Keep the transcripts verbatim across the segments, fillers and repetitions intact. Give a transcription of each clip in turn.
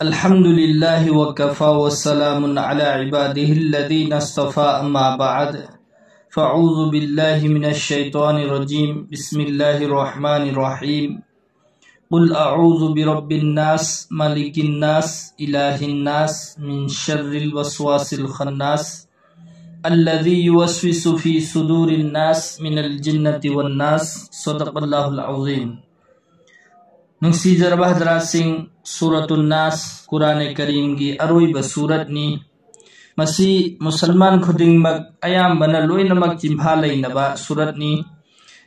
الحمد لله وكفى وسلام على عباده الذين اصطفى، أما بعد، فأعوذ بالله من الشيطان الرجيم. بسم الله الرحمن الرحيم. قل أعوذ برب الناس، ملك الناس، إله الناس، من شر الوسواس الخناس، الذي يوسوس في صدور الناس، من الجنة والناس. صدق الله العظيم. ꯅꯨꯡꯁꯤꯖꯔꯕ ꯍꯖꯔꯥꯠꯁꯤꯡ, ꯁꯨꯔꯥꯇꯨꯟ ꯅꯥꯁ ꯀꯨꯔꯥꯅꯦ ꯀꯔꯤꯝꯒꯤ ꯑꯔꯣꯏꯕ ꯁꯨꯔꯠꯅꯤ꯫ ꯃꯁꯤ ꯃꯨꯁꯜꯃꯥꯟ ꯈꯨꯗꯤꯡꯃꯛ, ꯑꯌꯥꯝꯕꯅ ꯂꯣꯏꯅꯃꯛ ꯆꯤꯟꯐꯥ ꯂꯩꯅꯕ ꯁꯨꯔꯠꯅꯤ꯫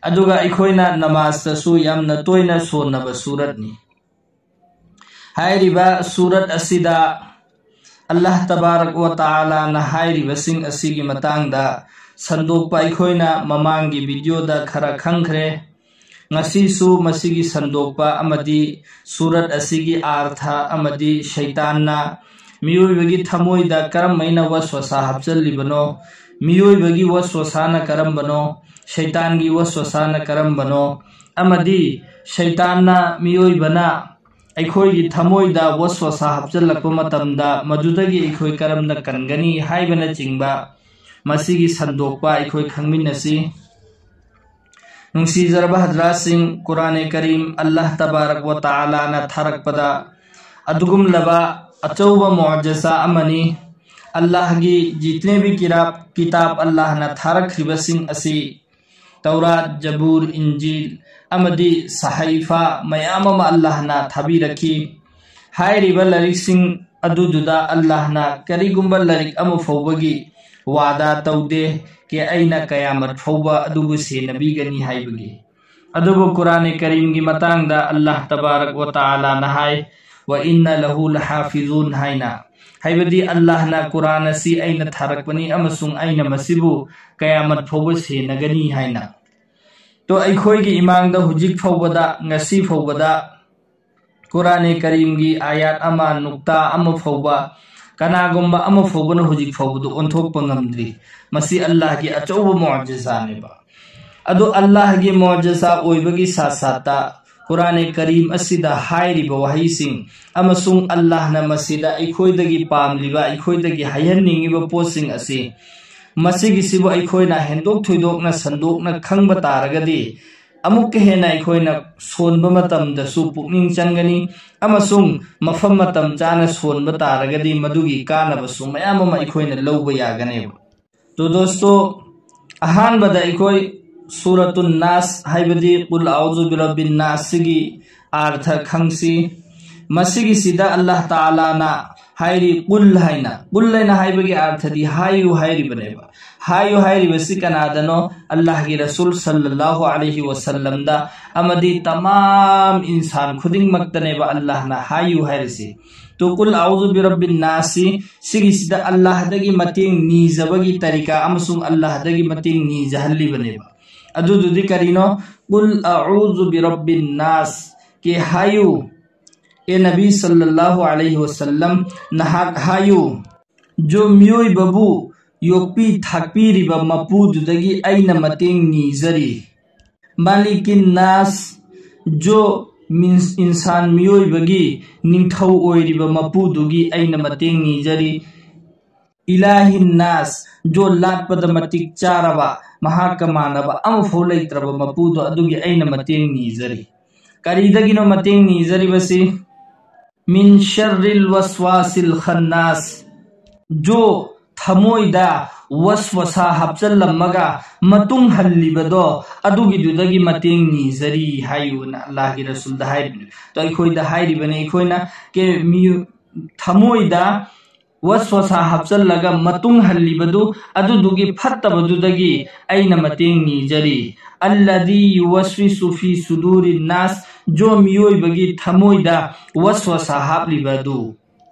ꯑꯗꯨꯒ ꯑꯩꯈꯣꯏꯅ ꯅꯃꯥꯖꯇꯁꯨ ꯌꯥꯝꯅ ꯇꯣꯏꯅ ꯁꯣꯟꯅꯕ ꯁꯨꯔꯠꯅꯤ꯫ ꯍꯥꯏꯔꯤꯕ ꯁꯨꯔꯠ ꯑꯁꯤꯗ ꯑꯜꯂꯥꯍ ꯇꯕꯥꯔꯛ ꯋ ꯇꯥꯂꯥꯅ ꯍꯥꯏꯔꯤꯕꯁꯤꯡ ꯑꯁꯤꯒꯤ ꯃꯇꯥꯡꯗ ꯁꯟꯗꯣꯛꯄ ꯑꯩꯈꯣꯏꯅ ꯃꯃꯥꯡꯒꯤ ꯚꯤꯗꯤꯑꯣꯗ ꯈꯔ ꯈꯪꯈ꯭ꯔꯦ꯫ ꯉꯁꯤꯁꯨ ꯃꯁꯤꯒꯤ ꯁꯟꯗꯣꯛꯄ ꯑꯃꯗꯤ ꯁꯨꯔꯠ ꯑꯁꯤꯒꯤ ꯑꯥꯔꯊ ꯑꯃꯗꯤ ꯁꯩꯇꯥꯟꯅ ꯃꯤꯑꯣꯏꯕꯒꯤ ꯊꯃꯣꯏꯗ ꯀꯔꯝꯍꯥꯏꯅ ꯋꯁꯋꯁꯥ ꯍꯥꯞꯆꯜꯂꯤꯕꯅꯣ, ꯃꯤꯑꯣꯏꯕꯒꯤ ꯋꯁꯋꯁꯥꯅ ꯀꯔꯝꯕꯅꯣ, ꯁꯩꯇꯥꯟꯒꯤ ꯋꯁꯋꯁꯥꯅ ꯀꯔꯝꯕꯅꯣ, ꯑꯃꯗꯤ ꯁꯩꯇꯥꯟꯅ ꯃꯤꯑꯣꯏꯕꯅ ꯑꯩꯈꯣꯏꯒꯤ ꯊꯃꯣꯏꯗ ꯋꯁꯋꯁꯥ ꯍꯥꯞꯆꯤꯜꯂꯛꯄ ꯃꯇꯝꯗ ꯃꯗꯨꯗꯒꯤ ꯑꯩꯈꯣꯏ ꯀꯔꯝꯅ ꯀꯟꯒꯅꯤ ꯍꯥꯏꯕꯅꯆꯤꯡꯕ ꯃꯁꯤꯒꯤ ꯁꯟꯗꯣꯛꯄ ꯑꯩꯈꯣꯏ ꯈꯪꯃꯤꯟꯅꯁꯤ꯫ ꯅꯨꯡꯁꯤꯖꯔꯕ ꯍꯖꯔꯥꯠꯁꯤꯡ, ꯀꯨꯔꯥꯅꯦ ꯀꯔꯤꯝ ꯑꯜꯂꯥꯍ ꯇꯕꯥꯔꯛ ꯋ ꯇꯥꯂꯥꯅ ꯊꯥꯔꯛꯄꯗ ꯑꯗꯨꯒꯨꯝꯂꯕ ꯑꯆꯧꯕ ꯃꯨꯑꯖꯤꯖꯥ ꯑꯃꯅꯤ꯫ ꯑꯜꯂꯥꯍꯒꯤ ꯖꯤꯇꯅꯦ ꯚꯤ ꯀꯤꯔꯥꯕ, ꯀꯤꯇꯥꯕ ꯑꯜꯂꯥꯍꯅ ꯊꯥꯔꯛꯈꯤꯕꯁꯤꯡ ꯑꯁꯤ ꯇꯧꯔꯥꯠ, ꯖꯕꯨꯔ, ꯏꯟꯖꯤꯜ ꯑꯃꯗꯤ ꯁꯍꯥꯏꯐꯥ ꯃꯌꯥꯝ ꯑꯃ ꯑꯜꯂꯥꯍꯅ ꯊꯥꯕꯤꯔꯛꯈꯤ꯫ ꯍꯥꯏꯔꯤꯕ ꯂꯥꯏꯔꯤꯛꯁꯤꯡ ꯑꯗꯨꯗꯨꯗ ꯑꯜꯂꯥꯍꯅ ꯀꯔꯤꯒꯨꯝꯕ ꯂꯥꯏꯔꯤꯛ ꯑꯃ ꯐꯥꯎꯕꯒꯤ ꯋꯥꯗꯥ ꯇꯧꯗꯦ ꯀꯤ ꯑꯩꯅ ꯀꯌꯥꯃꯠ ꯐꯥꯎꯕ ꯑꯗꯨꯕꯨ ꯁꯦꯟꯅꯕꯤꯒꯅꯤ ꯍꯥꯏꯕꯒꯤ꯫ ꯑꯗꯨꯕꯨ ꯀꯨꯔꯥꯅꯦ ꯀꯔꯤꯝꯒꯤ ꯃꯇꯥꯡꯗ ꯑꯜꯂꯥꯍ ꯇꯕꯥꯔꯛ ꯋ ꯇꯥꯂꯥꯅ ꯍꯥꯏ, "ꯋ ꯏꯟꯅ ꯂꯍꯨ ꯂꯍꯥꯐꯤꯖꯨꯟ" ꯍꯥꯏꯅ, ꯍꯥꯏꯕꯗꯤ ꯑꯜꯂꯥꯍꯅ ꯀꯨꯔꯥꯟ ꯑꯁꯤ ꯑꯩꯅ ꯊꯥꯔꯛꯄꯅꯤ ꯑꯃꯁꯨꯡ ꯑꯩꯅ ꯃꯁꯤꯕꯨ ꯀꯌꯥꯃꯠ ꯐꯥꯎꯕ ꯁꯦꯟꯅꯒꯅꯤ ꯍꯥꯏꯅ꯫ ꯇꯣ, ꯑꯩꯈꯣꯏꯒꯤ ꯏꯃꯥꯡꯗ ꯍꯧꯖꯤꯛ ꯐꯥꯎꯕꯗ, ꯉꯁꯤ ꯐꯥꯎꯕꯗ ꯀꯨꯔꯥꯅꯦ ꯀꯔꯤꯝꯒꯤ ꯑꯥꯌꯥꯠ ꯑꯃ, ꯅꯨꯛꯇꯥ ꯑꯃ ꯐꯥꯎꯕ, ꯀꯅꯥꯒꯨꯝꯕ ꯑꯃ ꯐꯥꯎꯕꯅ ꯍꯧꯖꯤꯛ ꯐꯥꯎꯕꯗ ꯑꯣꯟꯊꯣꯛꯄ ꯉꯝꯗ꯭ꯔꯤ꯫ ꯃꯁꯤ ꯑꯜꯂꯥꯍꯒꯤ ꯑꯆꯧꯕ ꯃꯨꯑꯖꯤꯖꯥꯅꯦꯕ꯫ ꯑꯗꯨ ꯑꯜꯂꯥꯍꯒꯤ ꯃꯨꯑꯖꯤꯖꯥ ꯑꯣꯏꯕꯒꯤ ꯁꯥꯊ ꯁꯥꯊꯇ ꯀꯨꯔꯥꯅꯦ ꯀꯔꯤꯝ ꯑꯁꯤꯗ ꯍꯥꯏꯔꯤꯕ ꯋꯥꯍꯩꯁꯤꯡ ꯑꯃꯁꯨꯡ ꯑꯜꯂꯥꯍꯅ ꯃꯁꯤꯗ ꯑꯩꯈꯣꯏꯗꯒꯤ ꯄꯥꯝꯂꯤꯕ, ꯑꯩꯈꯣꯏꯗꯒꯤ ꯍꯥꯏꯍꯟꯅꯤꯡꯉꯤꯕ ꯄꯣꯠꯁꯤꯡ ꯑꯁꯤ, ꯃꯁꯤꯒꯤꯁꯤꯕꯨ ꯑꯩꯈꯣꯏꯅ ꯍꯦꯟꯗꯣꯛ ꯊꯣꯏꯗꯣꯛꯅ ꯁꯟꯗꯣꯛꯅ ꯈꯪꯕ ꯇꯥꯔꯒꯗꯤ, ꯑꯃꯨꯛꯀ ꯍꯦꯟꯅ ꯑꯩꯈꯣꯏꯅ ꯁꯣꯟꯕ ꯃꯇꯝꯗꯁꯨ ꯄꯨꯛꯅꯤꯡ ꯆꯪꯒꯅꯤ, ꯑꯃꯁꯨꯡ ꯃꯐꯝ ꯃꯇꯝ ꯆꯥꯅ ꯁꯣꯟꯕ ꯇꯥꯔꯒꯗꯤ ꯃꯗꯨꯒꯤ ꯀꯥꯟꯅꯕꯁꯨ ꯃꯌꯥꯝ ꯑꯃ ꯑꯩꯈꯣꯏꯅ ꯂꯧꯕ ꯌꯥꯒꯅꯦꯕ꯫ ꯇꯣ ꯗꯣꯁꯇꯣ, ꯑꯍꯥꯟꯕꯗ ꯑꯩꯈꯣꯏ ꯁꯨꯔꯇꯨꯟ ꯅꯥꯁ, ꯍꯥꯏꯕꯗꯤ ꯀꯨꯜ ꯑꯎꯖꯨ ꯕꯤꯔꯕꯤꯟ ꯅꯥꯁ ꯁꯤꯒꯤ ꯑꯥꯔꯊ ꯈꯪꯁꯤ꯫ ꯃꯁꯤꯒꯤꯁꯤꯗ ꯑꯜꯂꯥꯍ ꯇꯥꯂꯥꯅ ꯍꯥꯏꯔꯤ ꯀꯨꯜ ꯍꯥꯏꯅ꯫ ꯀꯨꯜ ꯍꯥꯏꯅ ꯍꯥꯏꯕꯒꯤ ꯑꯥꯔꯊꯗꯤ ꯍꯥꯏꯌꯨ ꯍꯥꯏꯔꯤꯕꯅꯦꯕ꯫ ꯍꯥꯏꯌꯨ ꯍꯥꯏꯔꯤꯕꯁꯤ ꯀꯅꯥꯗꯅꯣ? ꯑꯜꯂꯥꯍꯒꯤ ꯔꯁꯨꯜ ꯁꯜꯂꯜꯂꯥꯍꯨ ꯑꯂꯩꯍꯤ ꯋꯁꯜꯂꯝꯗ ꯑꯃꯗꯤ ꯇꯃꯥꯝ ꯏꯟꯁꯥꯟ ꯈꯨꯗꯤꯡꯃꯛꯇꯅꯦꯕ ꯑꯜꯂꯥꯍꯅ ꯍꯥꯏꯌꯨ ꯍꯥꯏꯔꯤꯁꯤ꯫ ꯇꯨ ꯀꯨꯜ ꯑꯎꯖꯨ ꯕꯤꯔꯕꯤꯟ ꯅꯥꯁꯁꯤ, ꯁꯤꯒꯤꯁꯤꯗ ꯑꯜꯂꯥꯍꯗꯒꯤ ꯃꯇꯦꯡ ꯅꯤꯖꯕꯒꯤ ꯇꯔꯤꯀꯥ ꯑꯃꯁꯨꯡ ꯑꯜꯂꯥꯍꯗꯒꯤ ꯃꯇꯦꯡ ꯅꯤꯖꯍꯜꯂꯤꯕꯅꯦꯕ꯫ ꯑꯗꯨꯗꯨꯗꯤ ꯀꯔꯤꯅꯣ? ꯀꯨꯜ ꯑꯎꯖꯨ ꯕꯤꯔꯕꯤꯟ ꯅꯥꯁ ꯀꯦ ꯍꯥꯏꯌꯨ, ꯑꯦ ꯅꯕꯤ ꯁꯜꯂꯜꯂꯥꯍꯨ ꯑꯂꯩꯍꯤ ꯋꯁꯜꯂꯝ, ꯅꯍꯥꯛ ꯍꯥꯏꯌꯨ, ꯖꯣ ꯃꯤꯑꯣꯏꯕꯕꯨ ꯌꯣꯛꯄꯤ ꯊꯥꯛꯄꯤꯔꯤꯕ ꯃꯄꯨꯗꯨꯗꯒꯤ ꯑꯩꯅ ꯃꯇꯦꯡ ꯅꯤꯖꯔꯤ꯫ ꯃꯥꯂꯤꯀꯤꯟ ꯅꯥꯁ, ꯖꯣ ꯃꯤꯟꯁ ꯏꯟꯁꯥꯟ ꯃꯤꯑꯣꯏꯕꯒꯤ ꯅꯤꯡꯊꯧ ꯑꯣꯏꯔꯤꯕ ꯃꯄꯨꯗꯨꯒꯤ ꯑꯩꯅ ꯃꯇꯦꯡ ꯅꯤꯖꯔꯤ꯫ ꯏꯂꯥꯍꯤꯟ ꯅꯥꯁ, ꯖꯣ ꯂꯥꯠꯄꯗ ꯃꯇꯤꯛ ꯆꯥꯔꯕ, ꯃꯍꯥꯛꯀ ꯃꯥꯟꯅꯕ ꯑꯃꯐꯥꯎ ꯂꯩꯇ꯭ꯔꯕ ꯃꯄꯨꯗꯣ ꯑꯗꯨꯒꯤ ꯑꯩꯅ ꯃꯇꯦꯡ ꯅꯤꯖꯔꯤ꯫ ꯀꯔꯤꯗꯒꯤꯅꯣ ꯃꯇꯦꯡ ꯅꯤꯖꯔꯤꯕꯁꯤ? ꯃꯤꯟ ꯁꯔ꯭ꯔꯤꯜ ꯋꯁꯋꯥꯁꯤꯜ ꯈꯟꯅꯥꯁ, ꯖꯣ ꯊꯃꯣꯏꯗ ꯋꯁꯋꯁꯥ ꯍꯥꯞꯆꯜꯂꯝꯃꯒ ꯃꯇꯨꯡ ꯍꯜꯂꯤꯕꯗꯣ, ꯑꯗꯨꯒꯤꯗꯨꯗꯒꯤ ꯃꯇꯦꯡ ꯅꯤꯖꯔꯤ ꯍꯥꯏꯌꯨꯅ ꯑꯜꯂꯥꯍꯒꯤ ꯔꯁꯨꯜꯗ ꯍꯥꯏꯔꯤꯕꯅꯤ꯫ ꯇꯣ ꯑꯩꯈꯣꯏꯗ ꯍꯥꯏꯔꯤꯕꯅꯤ, ꯑꯩꯈꯣꯏꯅ ꯀꯦ-, ꯃꯤꯑꯣ-, ꯊꯃꯣꯏꯗ ꯋꯁꯋꯁꯥ ꯍꯥꯞꯆꯜꯂꯒ ꯃꯇꯨꯡ ꯍꯜꯂꯤꯕꯗꯨ, ꯑꯗꯨꯗꯨꯒꯤ ꯐꯠꯇꯕꯗꯨꯗꯒꯤ ꯑꯩꯅ ꯃꯇꯦꯡ ꯅꯤꯖꯔꯤ꯫ ꯑꯜꯂꯗꯤ ꯌꯨꯋꯁꯋꯤꯁꯨ ꯐꯤ ꯁꯨꯗꯨꯔꯤꯟ ꯅꯥꯁ, ꯖꯣ ꯃꯤꯑꯣꯏꯕꯒꯤ ꯊꯃꯣꯏꯗ ꯋꯁꯋꯁꯥ ꯍꯥꯞꯂꯤꯕ ꯑꯗꯨ꯫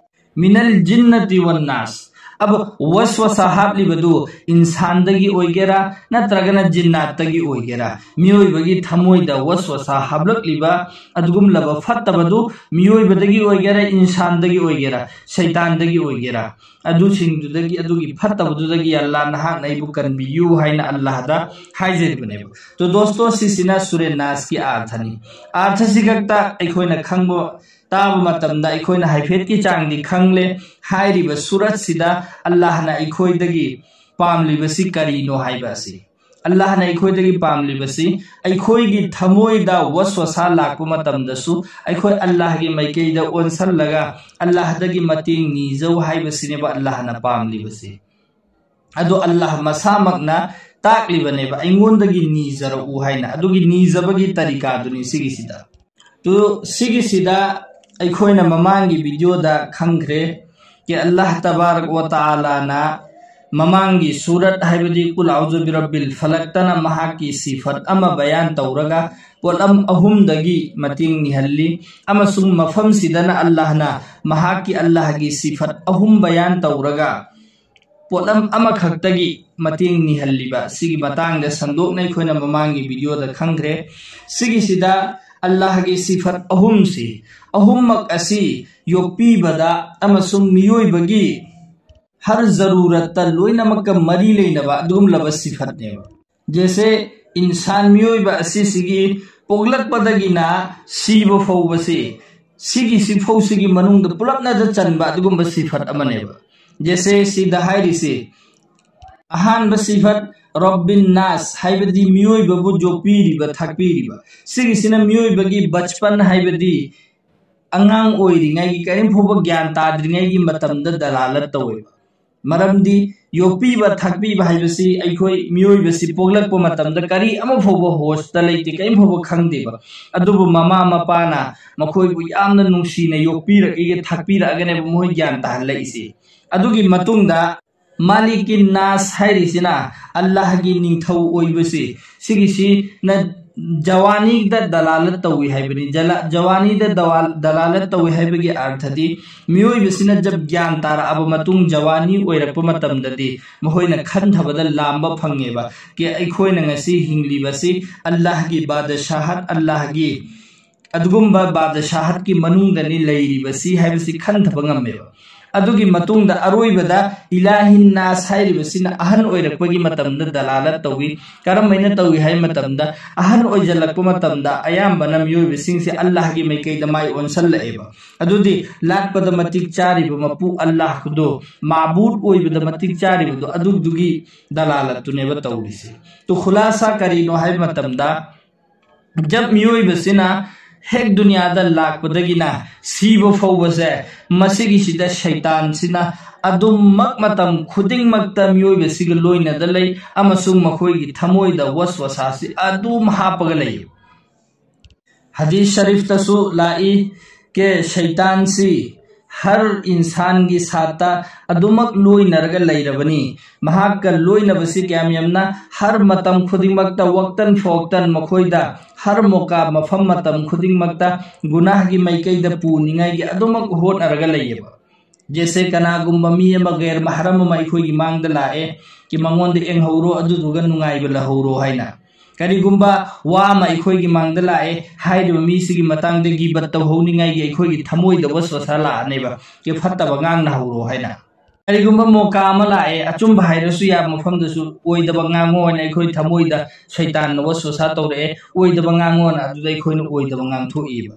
ꯃꯤꯅꯜ ꯖꯤꯟꯅꯇꯤ ꯋꯟ ꯅꯥꯁ, ꯑꯕ ꯋꯁꯋꯁꯥ ꯍꯥꯞꯂꯤꯕꯗꯨ ꯏꯟꯁꯥꯟꯗꯒꯤ ꯑꯣꯏꯒꯦꯔꯥ ꯅꯠꯇ꯭ꯔꯒꯅ ꯖꯤꯟꯅꯥꯠꯇꯒꯤ ꯑꯣꯏꯒꯦꯔꯥ, ꯃꯤꯑꯣꯏꯕꯒꯤ ꯊꯃꯣꯏꯗ ꯋꯁꯋꯁꯥ ꯍꯥꯞꯂꯛꯂꯤꯕ ꯑꯗꯨꯒꯨꯝꯂꯕ ꯐꯠꯇꯕꯗꯨ ꯃꯤꯑꯣꯏꯕꯗꯒꯤ ꯑꯣꯏꯒꯦꯔꯥ, ꯏꯟꯁꯥꯟꯗꯒꯤ ꯑꯣꯏꯒꯦꯔꯥ, ꯁꯩꯇꯥꯟꯗꯒꯤ ꯑꯣꯏꯒꯦꯔꯥ, ꯑꯗꯨꯁꯤꯡꯗꯨꯗꯒꯤ, ꯑꯗꯨꯒꯤ ꯐꯠꯇꯕꯗꯨꯗꯒꯤ ꯑꯜꯂꯥ ꯅꯍꯥꯛꯅ ꯑꯩꯕꯨ ꯀꯟꯕꯤꯌꯨ ꯍꯥꯏꯅ ꯑꯜꯂꯥꯍꯗ ꯍꯥꯏꯖꯔꯤꯕꯅꯦꯕ꯫ ꯇꯣ ꯗꯣꯁꯇꯣ, ꯁꯤꯁꯤꯅ ꯁꯨꯔꯦ ꯅꯥꯁꯀꯤ ꯑꯥꯔꯊꯅꯤ꯫ ꯑꯥꯔꯊꯁꯤ ꯈꯛꯇ ꯑꯩꯈꯣꯏꯅ ꯈꯪꯕ, ꯇꯥꯕ ꯃꯇꯝꯗ ꯑꯩꯈꯣꯏꯅ ꯍꯥꯏꯐꯦꯠꯀꯤ ꯆꯥꯡꯗꯤ ꯈꯪꯂꯦ꯫ ꯍꯥꯏꯔꯤꯕ ꯁꯨꯔꯠꯁꯤꯗ ꯑꯜꯂꯥꯍꯅ ꯑꯩꯈꯣꯏꯗꯒꯤ ꯄꯥꯝꯂꯤꯕꯁꯤ ꯀꯔꯤꯅꯣ ꯍꯥꯏꯕ ꯑꯁꯤ, ꯑꯜꯂꯥꯍꯅ ꯑꯩꯈꯣꯏꯗꯒꯤ ꯄꯥꯝꯂꯤꯕꯁꯤ, ꯑꯩꯈꯣꯏꯒꯤ ꯊꯃꯣꯏꯗ ꯋꯁꯋꯁꯥ ꯂꯥꯛꯄ ꯃꯇꯝꯗꯁꯨ ꯑꯩꯈꯣꯏ ꯑꯜꯂꯥꯍꯒꯤ ꯃꯥꯏꯀꯩꯗ ꯑꯣꯟꯁꯜꯂꯒ ꯑꯜꯂꯥꯍꯗꯒꯤ ꯃꯇꯦꯡ ꯅꯤꯖꯧ ꯍꯥꯏꯕꯁꯤꯅꯦꯕ ꯑꯜꯂꯥꯍꯅ ꯄꯥꯝꯂꯤꯕꯁꯤ꯫ ꯑꯗꯣ ꯑꯜꯂꯥꯍ ꯃꯁꯥꯃꯛꯅ ꯇꯥꯛꯂꯤꯕꯅꯦꯕ, "ꯑꯩꯉꯣꯟꯗꯒꯤ ꯅꯤꯖꯔꯛꯎ" ꯍꯥꯏꯅ꯫ ꯑꯗꯨꯒꯤ ꯅꯤꯖꯕꯒꯤ ꯇꯔꯤꯀꯥꯗꯨꯅꯤ ꯁꯤꯒꯤꯁꯤꯗ꯫ ꯇꯨ, ꯁꯤꯒꯤꯁꯤꯗ ꯑꯩꯈꯣꯏꯅ ꯃꯃꯥꯡꯒꯤ ꯚꯤꯗꯤꯑꯣꯗ ꯈꯪꯈ꯭ꯔꯦ ꯀꯤ ꯑꯜꯂꯥꯍ ꯇꯕꯥꯔꯛ ꯋ ꯇꯥꯂꯥꯅ ꯃꯃꯥꯡꯒꯤ ꯁꯨꯔꯠ, ꯍꯥꯏꯕꯗꯤ ꯀꯨꯜ ꯑꯎꯖꯨ ꯕꯤꯔꯕꯤꯜ ꯐꯂꯛꯇꯅ ꯃꯍꯥꯛꯀꯤ ꯁꯤꯐꯠ ꯑꯃ ꯕꯌꯥꯟ ꯇꯧꯔꯒ ꯄꯣꯠꯂꯝ ꯑꯍꯨꯝꯗꯒꯤ ꯃꯇꯦꯡ ꯅꯤꯍꯜꯂꯤ, ꯑꯃꯁꯨꯡ ꯃꯐꯝꯁꯤꯗꯅ ꯑꯜꯂꯥꯍꯅ ꯃꯍꯥꯛꯀꯤ, ꯑꯜꯂꯥꯍꯒꯤ ꯁꯤꯐꯠ ꯑꯍꯨꯝ ꯕꯌꯥꯟ ꯇꯧꯔꯒ ꯄꯣꯠꯂꯝ ꯑꯃꯈꯛꯇꯒꯤ ꯃꯇꯦꯡ ꯅꯤꯍꯜꯂꯤꯕ꯫ ꯁꯤꯒꯤ ꯃꯇꯥꯡꯗ ꯁꯟꯗꯣꯛꯅ ꯑꯩꯈꯣꯏꯅ ꯃꯃꯥꯡꯒꯤ ꯚꯤꯗꯤꯑꯣꯗ ꯈꯪꯈ꯭ꯔꯦ꯫ ꯁꯤꯒꯤꯁꯤꯗ ꯑꯜꯂꯥꯍꯒꯤ ꯁꯤꯐꯠ ꯑꯍꯨꯝꯁꯤ, ꯑꯍꯨꯝꯃꯛ ꯑꯁꯤ ꯌꯣꯛꯄꯤꯕꯗ ꯑꯃꯁꯨꯡ ꯃꯤꯑꯣꯏꯕꯒꯤ ꯍꯔ ꯖꯔꯨꯔꯠꯇ ꯂꯣꯏꯅꯃꯛꯀ ꯃꯔꯤ ꯂꯩꯅꯕ ꯑꯗꯨꯒꯨꯝꯂꯕ ꯁꯤꯐꯠꯅꯦꯕ꯫ ꯖꯦꯁꯦ, ꯏꯟꯁꯥꯟ, ꯃꯤꯑꯣꯏꯕ ꯑꯁꯤꯁꯤꯒꯤ ꯄꯣꯛꯂꯛꯄꯗꯒꯤꯅ ꯁꯤꯕ ꯐꯥꯎꯕꯁꯤ, ꯁꯤꯒꯤꯁꯤ ꯐꯥꯎꯁꯤꯒꯤ ꯃꯅꯨꯡꯗ ꯄꯨꯂꯞꯅꯗ ꯆꯟꯕ ꯑꯗꯨꯒꯨꯝꯕ ꯁꯤꯐꯠ ꯑꯃꯅꯦꯕ꯫ ꯖꯦꯁꯦ, ꯁꯤꯗ ꯍꯥꯏꯔꯤꯁꯤ, ꯑꯍꯥꯟꯕ ꯁꯤꯐꯠ ꯔꯣꯕꯤꯟ ꯅꯥꯁ, ꯍꯥꯏꯕꯗꯤ ꯃꯤꯑꯣꯏꯕꯕꯨ ꯌꯣꯛꯄꯤꯔꯤꯕ, ꯊꯥꯛꯄꯤꯔꯤꯕ꯫ ꯁꯤꯒꯤꯁꯤꯅ ꯃꯤꯑꯣꯏꯕꯒꯤ ꯕꯆꯄꯟ, ꯍꯥꯏꯕꯗꯤ ꯑꯉꯥꯡ ꯑꯣꯏꯔꯤꯉꯩꯒꯤ, ꯀꯔꯤꯝ ꯐꯥꯎꯕ ꯒ꯭ꯌꯥꯟ ꯇꯥꯗ꯭ꯔꯤꯉꯩꯒꯤ ꯃꯇꯝꯗ ꯗꯂꯥꯂꯠ ꯇꯧꯋꯦꯕ꯫ ꯃꯔꯝꯗꯤ ꯌꯣꯛꯄꯤꯕ ꯊꯥꯛꯄꯤꯕ ꯍꯥꯏꯕꯁꯤ ꯑꯩꯈꯣꯏ ꯃꯤꯑꯣꯏꯕꯁꯤ ꯄꯣꯛꯂꯛꯄ ꯃꯇꯝꯗ ꯀꯔꯤ ꯑꯃ ꯐꯥꯎꯕ ꯍꯣꯁꯇ ꯂꯩꯇꯦ, ꯀꯔꯤꯝ ꯐꯥꯎꯕ ꯈꯪꯗꯦꯕ꯫ ꯑꯗꯨꯕꯨ ꯃꯃꯥ ꯃꯄꯥꯅ ꯃꯈꯣꯏꯕꯨ ꯌꯥꯝꯅ ꯅꯨꯡꯁꯤꯅ ꯌꯣꯛꯄꯤꯔꯛꯏꯒ ꯊꯥꯛꯄꯤꯔꯛꯑꯒꯅꯦꯕ ꯃꯈꯣꯏ ꯒ꯭ꯌꯥꯟ ꯇꯥꯍꯜꯂꯛꯏꯁꯦ꯫ ꯑꯗꯨꯒꯤ ꯃꯇꯨꯡꯗ ꯃꯥꯂꯤꯀꯤꯟ ꯅꯥꯁ ꯍꯥꯏꯔꯤꯁꯤꯅ ꯑꯜꯂꯥꯍꯒꯤ ꯅꯤꯡꯊꯧ ꯑꯣꯏꯕꯁꯤ, ꯁꯤꯒꯤꯁꯤꯅ ꯖꯋꯥꯅꯤꯗ ꯗꯂꯥꯂꯠ ꯇꯧꯏ ꯍꯥꯏꯕꯅꯤ꯫ ꯖꯋꯥꯅꯤꯗ ꯗꯂꯥꯂꯠ ꯇꯧꯏ ꯍꯥꯏꯕꯒꯤ ꯑꯥꯔꯊꯗꯤ, ꯃꯤꯑꯣꯏꯕꯁꯤꯅ ꯖꯕ ꯒ꯭ꯌꯥꯟ ꯇꯥꯔꯛꯑꯕ ꯃꯇꯨꯡ, ꯖꯋꯥꯅꯤ ꯑꯣꯏꯔꯛꯄ ꯃꯇꯝꯗꯗꯤ ꯃꯈꯣꯏꯅ ꯈꯟꯊꯕꯗ ꯂꯥꯝꯕ ꯐꯪꯉꯦꯕ꯫ ꯀꯦ ꯑꯩꯈꯣꯏꯅ ꯉꯁꯤ ꯍꯤꯡꯂꯤꯕꯁꯤ ꯑꯜꯂꯥꯍꯒꯤ ꯕꯥꯗꯁꯥꯍꯠ, ꯑꯜꯂꯥꯍꯒꯤ ꯑꯗꯨꯒꯨꯝꯕ ꯕꯥꯗꯁꯥꯍꯠꯀꯤ ꯃꯅꯨꯡꯗꯅꯤ ꯂꯩꯔꯤꯕꯁꯤ ꯍꯥꯏꯕꯁꯤ ꯈꯟꯊꯕ ꯉꯝꯃꯦꯕ꯫ ꯑꯗꯨꯒꯤ ꯃꯇꯨꯡꯗ ꯑꯔꯣꯏꯕꯗ ꯏꯂꯥꯍꯤꯟ ꯅꯥꯁ ꯍꯥꯏꯔꯤꯕꯁꯤꯅ ꯑꯍꯟ ꯑꯣꯏꯔꯛꯄꯒꯤ ꯃꯇꯝꯗ ꯗꯂꯥꯂꯠ ꯇꯧꯏ꯫ ꯀꯔꯝꯍꯥꯏꯅ ꯇꯧꯏ ꯍꯥꯏꯕ ꯃꯇꯝꯗ, ꯑꯍꯟ ꯑꯣꯏꯁꯤꯜꯂꯛꯄ ꯃꯇꯝꯗ ꯑꯌꯥꯝꯕꯅ ꯃꯤꯑꯣꯏꯕꯁꯤꯡꯁꯦ ꯑꯜꯂꯥꯍꯒꯤ ꯃꯥꯏꯀꯩꯗ ꯃꯥꯏ ꯑꯣꯟꯁꯜꯂꯛꯑꯦꯕ꯫ ꯑꯗꯨꯗꯤ ꯂꯥꯠꯄꯗ ꯃꯇꯤꯛ ꯆꯥꯔꯤꯕ ꯃꯄꯨ ꯑꯜꯂꯥꯍꯗꯣ, ꯃꯥꯕꯨꯗ ꯑꯣꯏꯕꯗ ꯃꯇꯤꯛ ꯆꯥꯔꯤꯕꯗꯣ, ꯑꯗꯨꯗꯨꯒꯤ ꯗꯂꯥꯂꯠꯇꯨꯅꯦꯕ ꯇꯧꯔꯤꯁꯦ꯫ ꯇꯨ ꯈꯨꯂꯥꯁꯥ ꯀꯔꯤꯅꯣ ꯍꯥꯏꯕ ꯃꯇꯝꯗ, ꯖꯕ ꯃꯤꯑꯣꯏꯕꯁꯤꯅ ꯍꯦꯛ ꯗꯨꯅꯤꯌꯥꯗ ꯂꯥꯛꯄꯗꯒꯤꯅ ꯁꯤꯕ ꯐꯥꯎꯕꯁꯦ, ꯃꯁꯤꯒꯤꯁꯤꯗ ꯁꯩꯇꯥꯟꯁꯤꯅ ꯑꯗꯨꯃꯛ ꯃꯇꯝ ꯈꯨꯗꯤꯡꯃꯛꯇ ꯃꯤꯑꯣꯏꯕꯁꯤꯒ ꯂꯣꯏꯅꯗ ꯂꯩ ꯑꯃꯁꯨꯡ ꯃꯈꯣꯏꯒꯤ ꯊꯃꯣꯏꯗ ꯋꯁꯋꯁꯥꯁꯤ ꯑꯗꯨꯝ ꯍꯥꯞꯄꯒ ꯂꯩ꯫ ꯍꯗꯤꯁ ꯁꯔꯤꯐꯇꯁꯨ ꯂꯥꯛꯏ ꯀꯦ ꯁꯩꯇꯥꯟꯁꯤ ꯍꯔ ꯏꯟꯁꯥꯟꯒꯤ ꯁꯥꯠꯇ ꯑꯗꯨꯃꯛ ꯂꯣꯏꯅꯔꯒ ꯂꯩꯔꯕꯅꯤ꯫ ꯃꯍꯥꯛꯀ ꯂꯣꯏꯅꯕꯁꯤ ꯀꯌꯥꯝ ꯌꯥꯝꯅ ꯍꯔ ꯃꯇꯝ ꯈꯨꯗꯤꯡꯃꯛꯇ ꯋꯛꯇꯟ ꯐꯣꯛꯇꯟ ꯃꯈꯣꯏꯗ ꯍꯔ ꯃꯣꯀꯥ ꯃꯐꯝ ꯃꯇꯝ ꯈꯨꯗꯤꯡꯃꯛꯇ ꯒꯨꯅꯥꯍꯒꯤ ꯃꯥꯏꯀꯩꯗ ꯄꯨꯅꯤꯡꯉꯥꯏꯒꯤ ꯑꯗꯨꯃꯛ ꯍꯣꯠꯅꯔꯒ ꯂꯩꯌꯦꯕ꯫ ꯖꯦꯁꯦ ꯀꯅꯥꯒꯨꯝꯕ ꯃꯤ ꯑꯃ ꯒꯩꯔ ꯃꯍꯔꯝ ꯑꯃ ꯑꯩꯈꯣꯏꯒꯤ ꯃꯥꯡꯗ ꯂꯥꯛꯑꯦ ꯀꯤ ꯃꯉꯣꯟꯗ ꯌꯦꯡꯍꯧꯔꯣ ꯑꯗꯨꯗꯨꯒ ꯅꯨꯡꯉꯥꯏꯕ ꯂꯧꯍꯧꯔꯣ ꯍꯥꯏꯅ꯫ ꯀꯔꯤꯒꯨꯝꯕ ꯋꯥ ꯑꯃ ꯑꯩꯈꯣꯏꯒꯤ ꯃꯥꯡꯗ ꯂꯥꯛꯑꯦ ꯍꯥꯏꯔꯤꯕ ꯃꯤꯁꯤꯒꯤ ꯃꯇꯥꯡꯗ ꯒꯤꯕꯠ ꯇꯧꯍꯧꯅꯤꯡꯉꯥꯏꯒꯤ ꯑꯩꯈꯣꯏꯒꯤ ꯊꯃꯣꯏꯗ ꯋꯁꯋꯁꯥ ꯂꯥꯛꯑꯅꯦꯕ ꯀꯤ ꯐꯠꯇꯕ ꯉꯥꯡꯅꯍꯧꯔꯣ ꯍꯥꯏꯅ꯫ ꯀꯔꯤꯒꯨꯝꯕ ꯃꯣꯀꯥ ꯑꯃ ꯂꯥꯛꯑꯦ ꯑꯆꯨꯝꯕ ꯍꯥꯏꯔꯁꯨ ꯌꯥꯕ ꯃꯐꯝꯗꯁꯨ ꯑꯣꯏꯗꯕ ꯉꯥꯡꯉꯣ ꯍꯥꯏꯅ ꯑꯩꯈꯣꯏ ꯊꯃꯣꯏꯗ ꯁꯩꯇꯥꯟꯅ ꯋꯁꯋꯁꯥ ꯇꯧꯔꯛꯑꯦ, ꯑꯣꯏꯗꯕ ꯉꯥꯡꯉꯣꯅ ꯑꯗꯨꯗ ꯑꯩꯈꯣꯏꯅ ꯑꯣꯏꯗꯕ ꯉꯥꯡꯊꯣꯛꯏꯕ꯫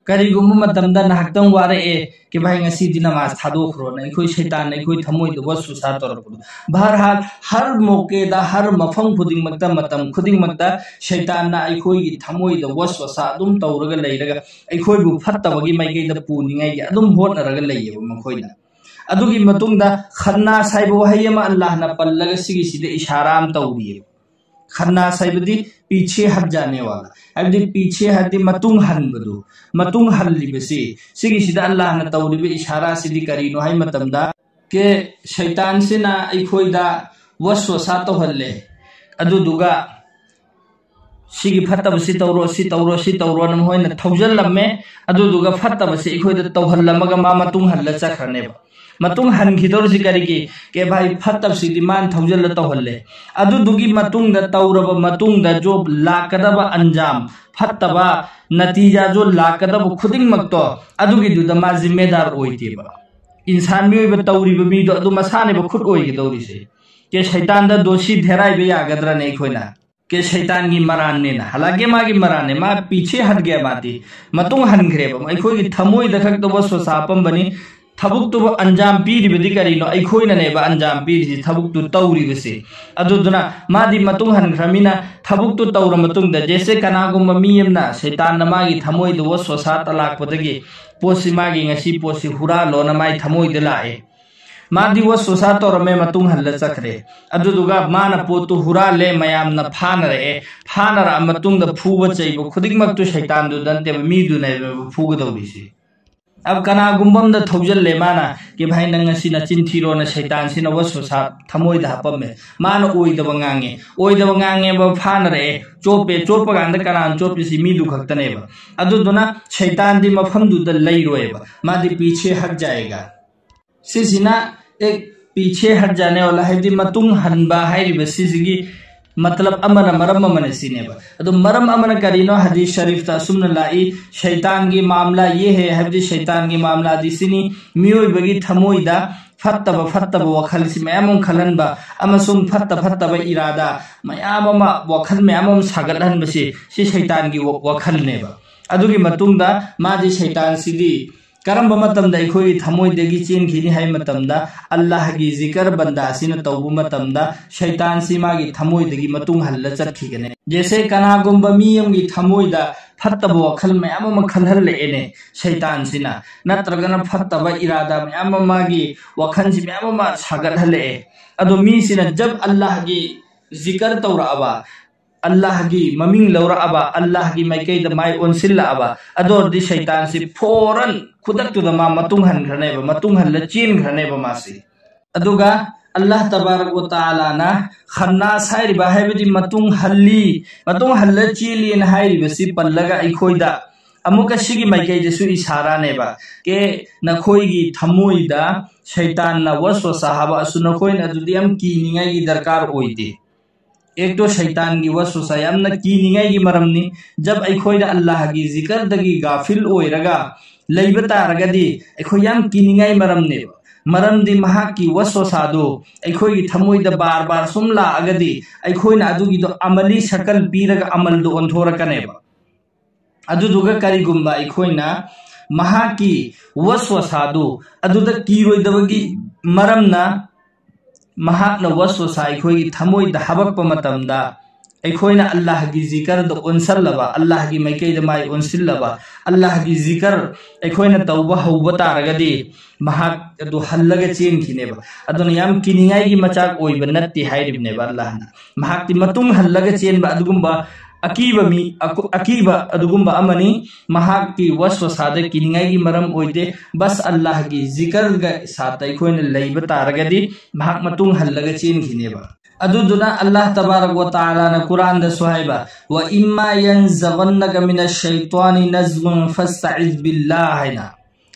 ꯀꯔꯤꯒꯨꯝꯕ ꯃꯇꯝꯗ ꯉꯥꯏꯍꯥꯛꯇꯪ ꯋꯥꯔꯛꯑꯦ ꯀꯤ ꯚꯥꯏ ꯉꯁꯤꯗꯤ ꯅꯃꯥꯖ ꯊꯥꯗꯣꯛꯈ꯭ꯔꯣꯅ ꯑꯩꯈꯣꯏ ꯁꯩꯇꯥꯟꯅ ꯑꯩꯈꯣꯏ ꯊꯃꯣꯏꯗ ꯋꯁꯋꯁꯥ ꯇꯧꯔꯛꯄꯗꯣ꯫ ꯕꯍꯔꯍꯥꯜ ꯍꯔ ꯃꯣꯀꯦꯗ ꯍꯔ ꯃꯐꯝ ꯈꯨꯗꯤꯡꯃꯛꯇ ꯃꯇꯝ ꯈꯨꯗꯤꯡꯃꯛꯇ ꯁꯩꯇꯥꯟꯅ ꯑꯩꯈꯣꯏꯒꯤ ꯊꯃꯣꯏꯗ ꯋꯁꯋꯁꯥ ꯑꯗꯨꯝ ꯇꯧꯔꯒ ꯂꯩꯔꯒ ꯑꯩꯈꯣꯏꯕꯨ ꯐꯠꯇꯕꯒꯤ ꯃꯥꯏꯀꯩꯗ ꯄꯨꯅꯤꯡꯉꯥꯏꯒꯤ ꯑꯗꯨꯝ ꯍꯣꯠꯅꯔꯒ ꯂꯩꯌꯦꯕ ꯃꯈꯣꯏꯅ꯫ ꯑꯗꯨꯒꯤ ꯃꯇꯨꯡꯗ ꯈꯟꯅꯥꯁ ꯍꯥꯏꯕ ꯋꯥꯍꯩ ꯑꯃ ꯑꯜꯂꯥꯍꯅ ꯄꯜꯂꯒ ꯁꯤꯒꯤꯁꯤꯗ ꯏꯁꯥꯔꯥ ꯑꯃ ꯇꯧꯔꯤꯑꯕ꯫ ꯈꯟꯅꯥꯁ ꯍꯥꯏꯕꯗꯤ ꯄꯤꯁꯦ ꯍꯠꯖꯥꯅꯦ ꯋꯥꯂꯥ ꯍꯥꯏꯕꯗꯤ ꯄꯤꯁꯦ ꯍꯥꯏꯕꯗꯤ ꯃꯇꯨꯡ ꯍꯟꯕꯗꯨ, ꯃꯇꯨꯡ ꯍꯜꯂꯤꯕꯁꯤ꯫ ꯁꯤꯒꯤꯁꯤꯗ ꯑꯜꯂꯥꯍꯅ ꯇꯧꯔꯤꯕ ꯏꯁꯥꯔꯥꯁꯤꯗꯤ ꯀꯔꯤꯅꯣ ꯍꯥꯏ ꯃꯇꯝꯗ ꯀꯦ ꯁꯩꯇꯥꯟꯁꯤꯅ ꯑꯩꯈꯣꯏꯗ ꯋꯁꯋꯁꯥ ꯇꯧꯍꯜꯂꯦ꯫ ꯑꯗꯨꯗꯨꯒ ꯁꯤꯒꯤ ꯐꯠꯇꯕꯁꯤ ꯇꯧꯔꯣ, ꯁꯤ ꯇꯧꯔꯣ, ꯁꯤ ꯇꯧꯔꯣꯅ ꯃꯈꯣꯏꯅ ꯊꯧꯖꯜꯂꯝꯃꯦ꯫ ꯑꯗꯨꯗꯨꯒ ꯐꯠꯇꯕꯁꯤ ꯑꯩꯈꯣꯏꯗ ꯇꯧꯍꯜꯂꯝꯃꯒ ꯃꯥ ꯃꯇꯨꯡ ꯍꯜꯂ ꯆꯠꯈ꯭ꯔꯅꯦꯕ꯫ ꯃꯇꯨꯡ ꯍꯟꯈꯤꯗꯧꯔꯤꯁꯤ ꯀꯔꯤꯒꯤ? ꯀꯦ ꯚꯥꯏ, ꯐꯠꯇꯕꯁꯤꯗꯤ ꯃꯥꯅ ꯊꯧꯖꯜꯂ ꯇꯧꯍꯜꯂꯦ꯫ ꯑꯗꯨꯗꯨꯒꯤ ꯃꯇꯨꯡꯗ ꯇꯧꯔꯕ ꯃꯇꯨꯡꯗ ꯖꯣ ꯂꯥꯛꯀꯗꯕ ꯑꯟꯖꯥꯝ, ꯐꯠꯇꯕ ꯅꯇꯤꯖꯥ ꯖꯣ ꯂꯥꯛꯀꯗꯕ ꯈꯨꯗꯤꯡꯃꯛꯇꯣ ꯑꯗꯨꯒꯤꯗꯨꯗ ꯃꯥ ꯖꯤꯝꯃꯦꯗꯥꯔ ꯑꯣꯏꯗꯦꯕ꯫ ꯏꯟꯁꯥꯟ ꯃꯤꯑꯣꯏꯕ ꯇꯧꯔꯤꯕ ꯃꯤꯗꯣ ꯑꯗꯨ ꯃꯁꯥꯅꯦꯕ ꯈꯨꯠ ꯑꯣꯏꯒꯗꯧꯔꯤꯁꯦ꯫ ꯀꯦ ꯁꯩꯇꯥꯟꯗ ꯗꯣꯁꯤ ꯊꯦꯔꯥꯏꯕ ꯌꯥꯒꯗ꯭ꯔꯅꯦ ꯑꯩꯈꯣꯏꯅ? ꯀꯦ ꯁꯩꯇꯥꯟꯒꯤ ꯃꯔꯥꯟꯅꯦꯅ꯫ ꯍꯂꯥꯀꯦ ꯃꯥꯒꯤ ꯃꯔꯥꯟꯅꯦ, ꯃꯥ ꯄꯤꯁꯦ ꯍꯠ ꯒꯌꯥ ꯃꯥꯗꯤ꯫ ꯃꯇꯨꯡ ꯍꯟꯈ꯭ꯔꯦꯕ꯫ ꯑꯩꯈꯣꯏꯒꯤ ꯊꯃꯣꯏꯗ ꯈꯛꯇ ꯋꯥꯁꯋꯥꯁ ꯍꯥꯞꯄꯝꯕꯅꯤ꯫ ꯊꯕꯛꯇꯨꯕꯨ ꯑꯟꯖꯥꯝ ꯄꯤꯔꯤꯕꯗꯤ ꯀꯔꯤꯅꯣ? ꯑꯩꯈꯣꯏꯅꯅꯦꯕ ꯑꯟꯖꯥꯝ ꯄꯤꯔꯤꯁꯤ, ꯊꯕꯛꯇꯨ ꯇꯧꯔꯤꯕꯁꯤ꯫ ꯑꯗꯨꯗꯨꯅ ꯃꯥꯗꯤ ꯃꯇꯨꯡ ꯍꯟꯈ꯭ꯔꯃꯤꯅ ꯊꯕꯛꯇꯨ ꯇꯧꯔ ꯃꯇꯨꯡꯗ, ꯖꯦꯁꯦ ꯀꯅꯥꯒꯨꯝꯕ ꯃꯤ ꯑꯃꯅ ꯁꯩꯇꯥꯟꯅ ꯃꯥꯒꯤ ꯊꯃꯣꯏꯗ ꯋꯥꯁꯋꯥꯁ ꯇꯂꯥꯛꯄꯗꯒꯤ ꯄꯣꯠꯁꯤ, ꯃꯥꯒꯤ ꯉꯁꯤ ꯄꯣꯠꯁꯤ ꯍꯨꯔꯥꯜꯂꯣꯅ ꯃꯥꯒꯤ ꯊꯃꯣꯏꯗ ꯂꯥꯛꯑꯦ꯫ ꯃꯥꯗꯤ ꯋꯥꯁꯋꯥꯁ ꯇꯧꯔꯝꯃꯦ, ꯃꯇꯨꯡ ꯍꯜꯂ ꯆꯠꯈ꯭ꯔꯦ꯫ ꯑꯗꯨꯗꯨꯒ ꯃꯥꯅ ꯄꯣꯠꯇꯨ ꯍꯨꯔꯥꯜꯂꯦ, ꯃꯌꯥꯝꯅ ꯐꯥꯅꯔꯛꯑꯦ꯫ ꯐꯥꯅꯔꯛꯑ ꯃꯇꯨꯡꯗ ꯐꯨꯕ ꯆꯩꯕ ꯈꯨꯗꯤꯡꯃꯛꯇꯨ ꯁꯩꯇꯥꯟꯗꯨꯗ ꯅꯠꯇꯦꯕ, ꯃꯤꯗꯨꯅꯦꯕ ꯐꯨꯒꯗꯧꯔꯤꯁꯤ꯫ ꯑꯗꯨ ꯀꯅꯥꯒꯨꯝꯕ ꯑꯃꯗ ꯊꯧꯖꯜꯂꯦ ꯃꯥꯅ, ꯀꯦ ꯚꯥꯏ, ꯅꯪ ꯉꯁꯤ ꯅꯆꯤꯟ ꯊꯤꯔꯣꯅ ꯁꯩꯇꯥꯟꯁꯤꯅ ꯋꯥꯁꯋꯥꯁ ꯊꯃꯣꯏꯗ ꯍꯥꯞꯄꯝꯃꯦ꯫ ꯃꯥꯅ ꯑꯣꯏꯗꯕ ꯉꯥꯡꯉꯦ, ꯑꯣꯏꯗꯕ ꯉꯥꯡꯉꯦꯕ, ꯐꯥꯅꯔꯛꯑꯦ, ꯆꯣꯞꯄꯦ꯫ ꯆꯣꯞꯄ ꯀꯥꯟꯗ ꯀꯅꯥꯅ ꯆꯣꯞꯄꯤꯁꯤ? ꯃꯤꯗꯨ ꯈꯛꯇꯅꯦꯕ꯫ ꯑꯗꯨꯗꯨꯅ ꯁꯩꯇꯥꯟꯗꯤ ꯃꯐꯝꯗꯨꯗ ꯂꯩꯔꯣꯏꯕ, ꯃꯥꯗꯤ ꯄꯤꯁꯦ ꯍꯠ ꯖꯥꯌꯦꯒꯥ꯫ ꯁꯤꯁꯤꯅ ꯑꯦꯛ ꯄꯤꯁꯦ ꯍꯠ ꯖꯥꯅꯦ ꯋꯥꯂꯥ, ꯍꯥꯏꯕꯗꯤ ꯃꯇꯨꯡ ꯍꯟꯕ ꯍꯥꯏꯔꯤꯕ ꯁꯤꯁꯤꯒꯤ ꯃꯇꯂꯕ ꯑꯃꯅ, ꯃꯔꯝ ꯑꯃꯅ ꯁꯤꯅꯦꯕ꯫ ꯑꯗꯨ ꯃꯔꯝ ꯑꯃꯅ ꯀꯔꯤꯅꯣ? ꯍꯗꯤꯁ ꯁꯔꯤꯐꯇ ꯑꯁꯨꯝꯅ ꯂꯥꯛꯏ, ꯁꯩꯇꯥꯟꯒꯤ ꯃꯥꯝꯂꯥ ꯌꯦ ꯍꯦ, ꯍꯥꯏꯕꯗꯤ ꯁꯩꯇꯥꯟꯒꯤ ꯃꯥꯝꯂꯥꯗꯤ ꯁꯤꯅꯤ, ꯃꯤꯑꯣꯏꯕꯒꯤ ꯊꯃꯣꯏꯗ ꯐꯠꯇꯕ ꯐꯠꯇꯕ ꯋꯥꯈꯜꯁꯤ ꯃꯌꯥꯝ ꯑꯃ ꯈꯜꯍꯟꯕ ꯑꯃꯁꯨꯡ ꯐꯠꯇ ꯐꯠꯇꯕ ꯏꯔꯥꯗꯥ ꯃꯌꯥꯝ ꯑꯃ, ꯋꯥꯈꯜ ꯃꯌꯥꯝ ꯑꯃ ꯁꯥꯒꯠꯍꯟꯕꯁꯤ, ꯁꯤ ꯁꯩꯇꯥꯟꯒꯤ ꯋꯥ-, ꯋꯥꯈꯜꯅꯦꯕ꯫ ꯑꯗꯨꯒꯤ ꯃꯇꯨꯡꯗ ꯃꯥꯗꯤ, ꯁꯩꯇꯥꯟꯁꯤꯗꯤ ꯀꯔꯝꯕ ꯃꯇꯝꯗ ꯑꯩꯈꯣꯏꯒꯤ ꯊꯃꯣꯏꯗꯒꯤ ꯆꯦꯟꯈꯤꯅꯤ ꯍꯥꯏꯕ ꯃꯇꯝꯗ, ꯑꯜꯂꯥꯍꯒꯤ ꯖꯤꯀꯔ ꯕꯟꯗꯥ ꯑꯁꯤꯅ ꯇꯧꯕ ꯃꯇꯝꯗ ꯁꯩꯇꯥꯟꯁꯤ ꯃꯥꯒꯤ ꯊꯃꯣꯏꯗꯒꯤ ꯃꯇꯨꯡ ꯍꯜꯂ ꯆꯠꯈꯤꯒꯅꯤ꯫ ꯖꯦꯁꯦ ꯀꯅꯥꯒꯨꯝꯕ ꯃꯤ ꯑꯃꯒꯤ ꯊꯃꯣꯏꯗ ꯐꯠꯇꯕ ꯋꯥꯈꯜ ꯃꯌꯥꯝ ꯑꯃ ꯈꯜꯍꯜꯂꯛꯑꯦꯅꯦ ꯁꯩꯇꯥꯟꯁꯤꯅ, ꯅꯠꯇ꯭ꯔꯒꯅ ꯐꯠꯇꯕ ꯏꯔꯥꯗꯥ ꯃꯌꯥꯝ ꯑꯃ, ꯃꯥꯒꯤ ꯋꯥꯈꯜꯁꯤ ꯃꯌꯥꯝ ꯑꯃ ꯁꯥꯒꯠꯍꯜꯂꯛꯑꯦ꯫ ꯑꯗꯣ ꯃꯤꯁꯤꯅ ꯖꯕ ꯑꯜꯂꯥꯍꯒꯤ ꯖꯤꯀꯔ ꯇꯧꯔꯛꯑꯕ, ꯑꯜꯂꯥꯍꯒꯤ ꯃꯃꯤꯡ ꯂꯧꯔꯛꯑꯕ, ꯑꯜꯂꯥꯍꯒꯤ ꯃꯥꯏꯀꯩꯗ ꯃꯥꯏ ꯑꯣꯟꯁꯤꯜꯂꯛꯑꯕ, ꯑꯗꯨ ꯑꯣꯏꯔꯗꯤ ꯁꯩꯇꯥꯟꯁꯤ ꯐꯣꯔꯟ ꯈꯨꯗꯛꯇꯨꯗ ꯃꯥ ꯃꯇꯨꯡ ꯍꯟꯈ꯭ꯔꯅꯦꯕ, ꯃꯇꯨꯡ ꯍꯜꯂ ꯆꯦꯟꯈ꯭ꯔꯅꯦꯕ ꯃꯥꯁꯤ꯫ ꯑꯗꯨꯒ ꯑꯜꯂꯥꯍ ꯇꯕꯥꯔꯛ ꯋ ꯇꯥꯂꯥꯅ ꯈꯟꯅꯥꯁ ꯍꯥꯏꯔꯤꯕ, ꯍꯥꯏꯕꯗꯤ ꯃꯇꯨꯡ ꯍꯜꯂꯤ, ꯃꯇꯨꯡ ꯍꯜꯂ ꯆꯦꯜꯂꯤꯅ ꯍꯥꯏꯔꯤꯕꯁꯤ ꯄꯜꯂꯒ ꯑꯩꯈꯣꯏꯗ ꯑꯃꯨꯛꯀ ꯁꯤꯒꯤ ꯃꯥꯏꯀꯩꯗꯁꯨ ꯏꯁꯥꯔꯥꯅꯦꯕ꯫ ꯀꯦ, ꯅꯈꯣꯏꯒꯤ ꯊꯃꯣꯏꯗ ꯁꯩꯇꯥꯟꯅ ꯋꯁꯋꯁꯥ ꯍꯥꯕꯛꯑꯁꯨ ꯅꯈꯣꯏꯅ ꯑꯗꯨꯗꯤ ꯌꯥꯝ ꯀꯤꯅꯤꯡꯉꯥꯏꯒꯤ ꯗꯔꯀꯥꯔ ꯑꯣꯏꯗꯦ꯫ ꯑꯦꯛꯇꯣ ꯁꯩꯇꯥꯟꯒꯤ ꯋꯁꯋꯁꯥ ꯌꯥꯝꯅ ꯀꯤꯅꯤꯡꯉꯥꯏꯒꯤ ꯃꯔꯝꯅꯤ꯫ ꯖꯕ ꯑꯩꯈꯣꯏꯅ ꯑꯜꯂꯥꯍꯒꯤ ꯖꯤꯀꯔꯗꯒꯤ ꯒꯥꯐꯤꯜ ꯑꯣꯏꯔꯒ ꯂꯩꯕ ꯇꯥꯔꯒꯗꯤ ꯑꯩꯈꯣꯏ ꯌꯥꯝ ꯀꯤꯅꯤꯡꯉꯥꯏ ꯃꯔꯝꯅꯦꯕ꯫ ꯃꯔꯝꯗꯤ ꯃꯍꯥꯛꯀꯤ ꯋꯁꯋꯁꯥꯗꯨ ꯑꯩꯈꯣꯏꯒꯤ ꯊꯃꯣꯏꯗ ꯕꯥꯔ ꯕꯥꯔ ꯁꯨꯝ ꯂꯥꯛꯑꯒꯗꯤ ꯑꯩꯈꯣꯏꯅ ꯑꯗꯨꯒꯤꯗꯣ ꯑꯃꯂꯤ ꯁꯀꯜ ꯄꯤꯔꯒ ꯑꯃꯜꯗꯣ ꯑꯣꯟꯊꯣꯔꯛꯀꯅꯦꯕ꯫ ꯑꯗꯨꯗꯨꯒ ꯀꯔꯤꯒꯨꯝꯕ ꯑꯩꯈꯣꯏꯅ ꯃꯍꯥꯛꯀꯤ ꯋꯁꯋꯁꯥꯗꯨ ꯑꯗꯨꯗ ꯀꯤꯔꯣꯏꯗꯕꯒꯤ ꯃꯔꯝꯅ ꯃꯍꯥꯛꯅ ꯋꯁꯋꯁꯥ ꯑꯩꯈꯣꯏꯒꯤ ꯊꯃꯣꯏꯗ ꯍꯥꯕꯛꯄ ꯃꯇꯝꯗ ꯑꯩꯈꯣꯏꯅ ꯑꯜꯂꯥꯍꯒꯤ ꯖꯤꯀꯔꯗ ꯑꯣꯟꯁꯜꯂꯕ, ꯑꯜꯂꯥꯍꯒꯤ ꯃꯥꯏꯀꯩꯗ ꯃꯥꯏ ꯑꯣꯟꯁꯤꯜꯂꯕ, ꯑꯜꯂꯥꯍꯒꯤ ꯖꯤꯀꯔ ꯑꯩꯈꯣꯏꯅ ꯇꯧꯕ ꯍꯧꯕ ꯇꯥꯔꯒꯗꯤ ꯃꯍꯥꯛ ꯑꯗꯨ ꯍꯜꯂꯒ ꯆꯦꯟꯈꯤꯅꯦꯕ꯫ ꯑꯗꯨꯅ ꯌꯥꯝ ꯀꯤꯅꯤꯡꯉꯥꯏꯒꯤ ꯃꯆꯥꯛ ꯑꯣꯏꯕ ꯅꯠꯇꯦ ꯍꯥꯏꯔꯤꯕꯅꯦꯕ ꯑꯜꯂꯥꯍꯅ꯫ ꯃꯍꯥꯛꯇꯤ ꯃꯇꯨꯡ ꯍꯜꯂꯒ ꯆꯦꯟꯕ ꯑꯗꯨꯒꯨꯝꯕ ꯑꯀꯤꯕ ꯃꯤ, ꯑꯀꯨ-, ꯑꯀꯤꯕ ꯑꯗꯨꯒꯨꯝꯕ ꯑꯃꯅꯤ꯫ ꯃꯍꯥꯛꯀꯤ ꯋꯁꯋꯁꯥꯗ ꯀꯤꯅꯤꯡꯉꯥꯏꯒꯤ ꯃꯔꯝ ꯑꯣꯏꯗꯦ꯫ ꯕꯁ ꯑꯜꯂꯥꯍꯒꯤ ꯖꯤꯀꯔꯒ ꯁꯥꯠꯇ ꯑꯩꯈꯣꯏꯅ ꯂꯩꯕ ꯇꯥꯔꯒꯗꯤ ꯃꯍꯥꯛ ꯃꯇꯨꯡ ꯍꯜꯂꯒ ꯆꯦꯟꯈꯤꯅꯦꯕ꯫ ꯑꯗꯨꯗꯨꯅ ꯑꯜꯂꯥꯍ ꯇꯕꯥꯔꯛ ꯋ ꯇꯥꯂꯥꯅ ꯀꯨꯔꯥꯟꯗꯁꯨ ꯍꯥꯏꯕ, "ꯋ ꯏꯝꯃꯥ ꯌꯟꯖꯒꯟꯅꯀ ꯃꯤꯅ ꯁꯩꯇ꯭ꯋꯥꯅꯤ ꯅꯖꯒꯨꯟ ꯐꯁꯇꯏꯖ ꯕꯤꯜꯂꯥꯍ" ꯍꯥꯏꯅ꯫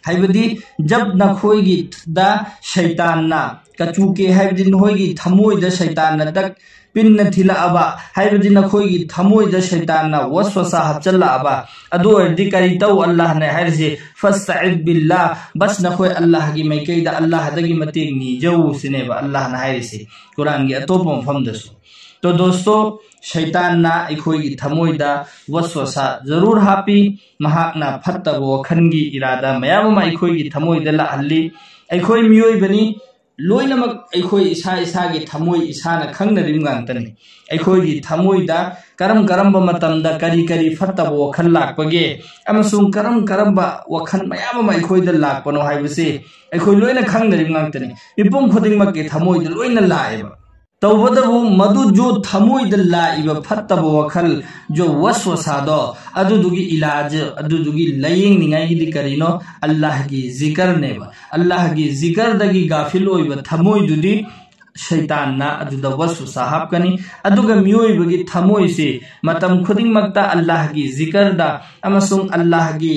ꯍꯥꯏꯕꯗꯤ ꯖꯕ ꯅꯈꯣꯏꯒꯤꯗ ꯁꯩꯇꯥꯟꯅ ꯀꯆꯨꯀꯦ, ꯍꯥꯏꯕꯗꯤ ꯅꯈꯣꯏꯒꯤ ꯊꯃꯣꯏꯗ ꯁꯩꯇꯥꯟꯅ ꯗꯛ ꯄꯤꯟꯅ ꯊꯤꯜꯂꯛꯑꯕ, ꯍꯥꯏꯕꯗꯤ ꯅꯈꯣꯏꯒꯤ ꯊꯃꯣꯏꯗ ꯁꯩꯇꯥꯟꯅ ꯋꯁꯋꯁꯥ ꯍꯥꯞꯆꯜꯂꯛꯑꯕ, ꯑꯗꯨ ꯑꯣꯏꯔꯗꯤ ꯀꯔꯤ ꯇꯧ? ꯑꯜꯂꯥꯍꯅ ꯍꯥꯏꯔꯤꯁꯤ, "ꯐꯁꯇꯏꯖ ꯕꯤꯜꯂꯥ", ꯕꯁ ꯅꯈꯣꯏ ꯑꯜꯂꯥꯍꯒꯤ ꯃꯥꯏꯀꯩꯗ ꯑꯜꯂꯥꯍꯗꯒꯤ ꯃꯇꯦꯡ ꯅꯤꯖꯧ ꯁꯤꯅꯦꯕ ꯑꯜꯂꯥꯍꯅ ꯍꯥꯏꯔꯤꯁꯤ ꯀꯨꯔꯥꯟꯒꯤ ꯑꯇꯣꯞꯄ ꯃꯐꯝꯗꯁꯨ꯫ ꯇꯣ ꯗꯣꯁꯇꯣ, ꯁꯩꯇꯥꯟꯅ ꯑꯩꯈꯣꯏꯒꯤ ꯊꯃꯣꯏꯗ ꯋꯁꯋꯁꯥ ꯖꯔꯨꯔ ꯍꯥꯞꯄꯤ꯫ ꯃꯍꯥꯛꯅ ꯐꯠꯇꯕ ꯋꯥꯈꯜꯒꯤ ꯏꯔꯥꯗꯥ ꯃꯌꯥꯝ ꯑꯃ ꯑꯩꯈꯣꯏꯒꯤ ꯊꯃꯣꯏꯗ ꯂꯥꯛꯍꯜꯂꯤ꯫ ꯑꯩꯈꯣꯏ ꯃꯤꯑꯣꯏꯕꯅꯤ, ꯂꯣꯏꯅꯃꯛ ꯑꯩꯈꯣꯏ ꯏꯁꯥ ꯏꯁꯥꯒꯤ ꯊꯃꯣꯏ ꯏꯁꯥꯅ ꯈꯪꯅꯔꯤꯕ ꯉꯥꯛꯇꯅꯤ꯫ ꯑꯩꯈꯣꯏꯒꯤ ꯊꯃꯣꯏꯗ ꯀꯔꯝ ꯀꯔꯝꯕ ꯃꯇꯝꯗ ꯀꯔꯤ ꯀꯔꯤ ꯐꯠꯇꯕ ꯋꯥꯈꯜ ꯂꯥꯛꯄꯒꯦ ꯑꯃꯁꯨꯡ ꯀꯔꯝ ꯀꯔꯝꯕ ꯋꯥꯈꯜ ꯃꯌꯥꯝ ꯑꯃ ꯑꯩꯈꯣꯏꯗ ꯂꯥꯛꯄꯅꯣ ꯍꯥꯏꯕꯁꯤ ꯑꯩꯈꯣꯏ ꯂꯣꯏꯅ ꯈꯪꯅꯔꯤꯕ ꯉꯥꯛꯇꯅꯤ꯫ ꯃꯤꯄꯨꯝ ꯈꯨꯗꯤꯡꯃꯛꯀꯤ ꯊꯃꯣꯏꯗ ꯂꯣꯏꯅ ꯂꯥꯛꯑꯦꯕ꯫ ꯇꯧꯕꯇꯕꯨ ꯃꯗꯨ ꯖꯣ ꯊꯃꯣꯏꯗ ꯂꯥꯛꯏꯕ ꯐꯠꯇꯕ ꯋꯥꯈꯜ, ꯖꯣ ꯋꯁꯋꯁꯥꯗꯣ, ꯑꯗꯨꯗꯨꯒꯤ ꯏꯂꯥꯖ, ꯑꯗꯨꯗꯨꯒꯤ ꯂꯥꯌꯦꯡꯅꯤꯡꯉꯥꯏꯒꯤꯗꯤ ꯀꯔꯤꯅꯣ? ꯑꯜꯂꯥꯍꯒꯤ ꯖꯤꯀꯔꯅꯦꯕ꯫ ꯑꯜꯂꯥꯍꯒꯤ ꯖꯤꯀꯔꯗꯒꯤ ꯒꯥꯐꯤꯜ ꯑꯣꯏꯕ ꯊꯃꯣꯏꯗꯨꯗꯤ ꯁꯩꯇꯥꯟꯅ ꯑꯗꯨꯗ ꯋꯁꯋꯁꯥ ꯍꯥꯞꯀꯅꯤ꯫ ꯑꯗꯨꯒ ꯃꯤꯑꯣꯏꯕꯒꯤ ꯊꯃꯣꯏꯁꯤ ꯃꯇꯝ ꯈꯨꯗꯤꯡꯃꯛꯇ ꯑꯜꯂꯥꯍꯒꯤ ꯖꯤꯀꯔꯗ ꯑꯃꯁꯨꯡ ꯑꯜꯂꯥꯍꯒꯤ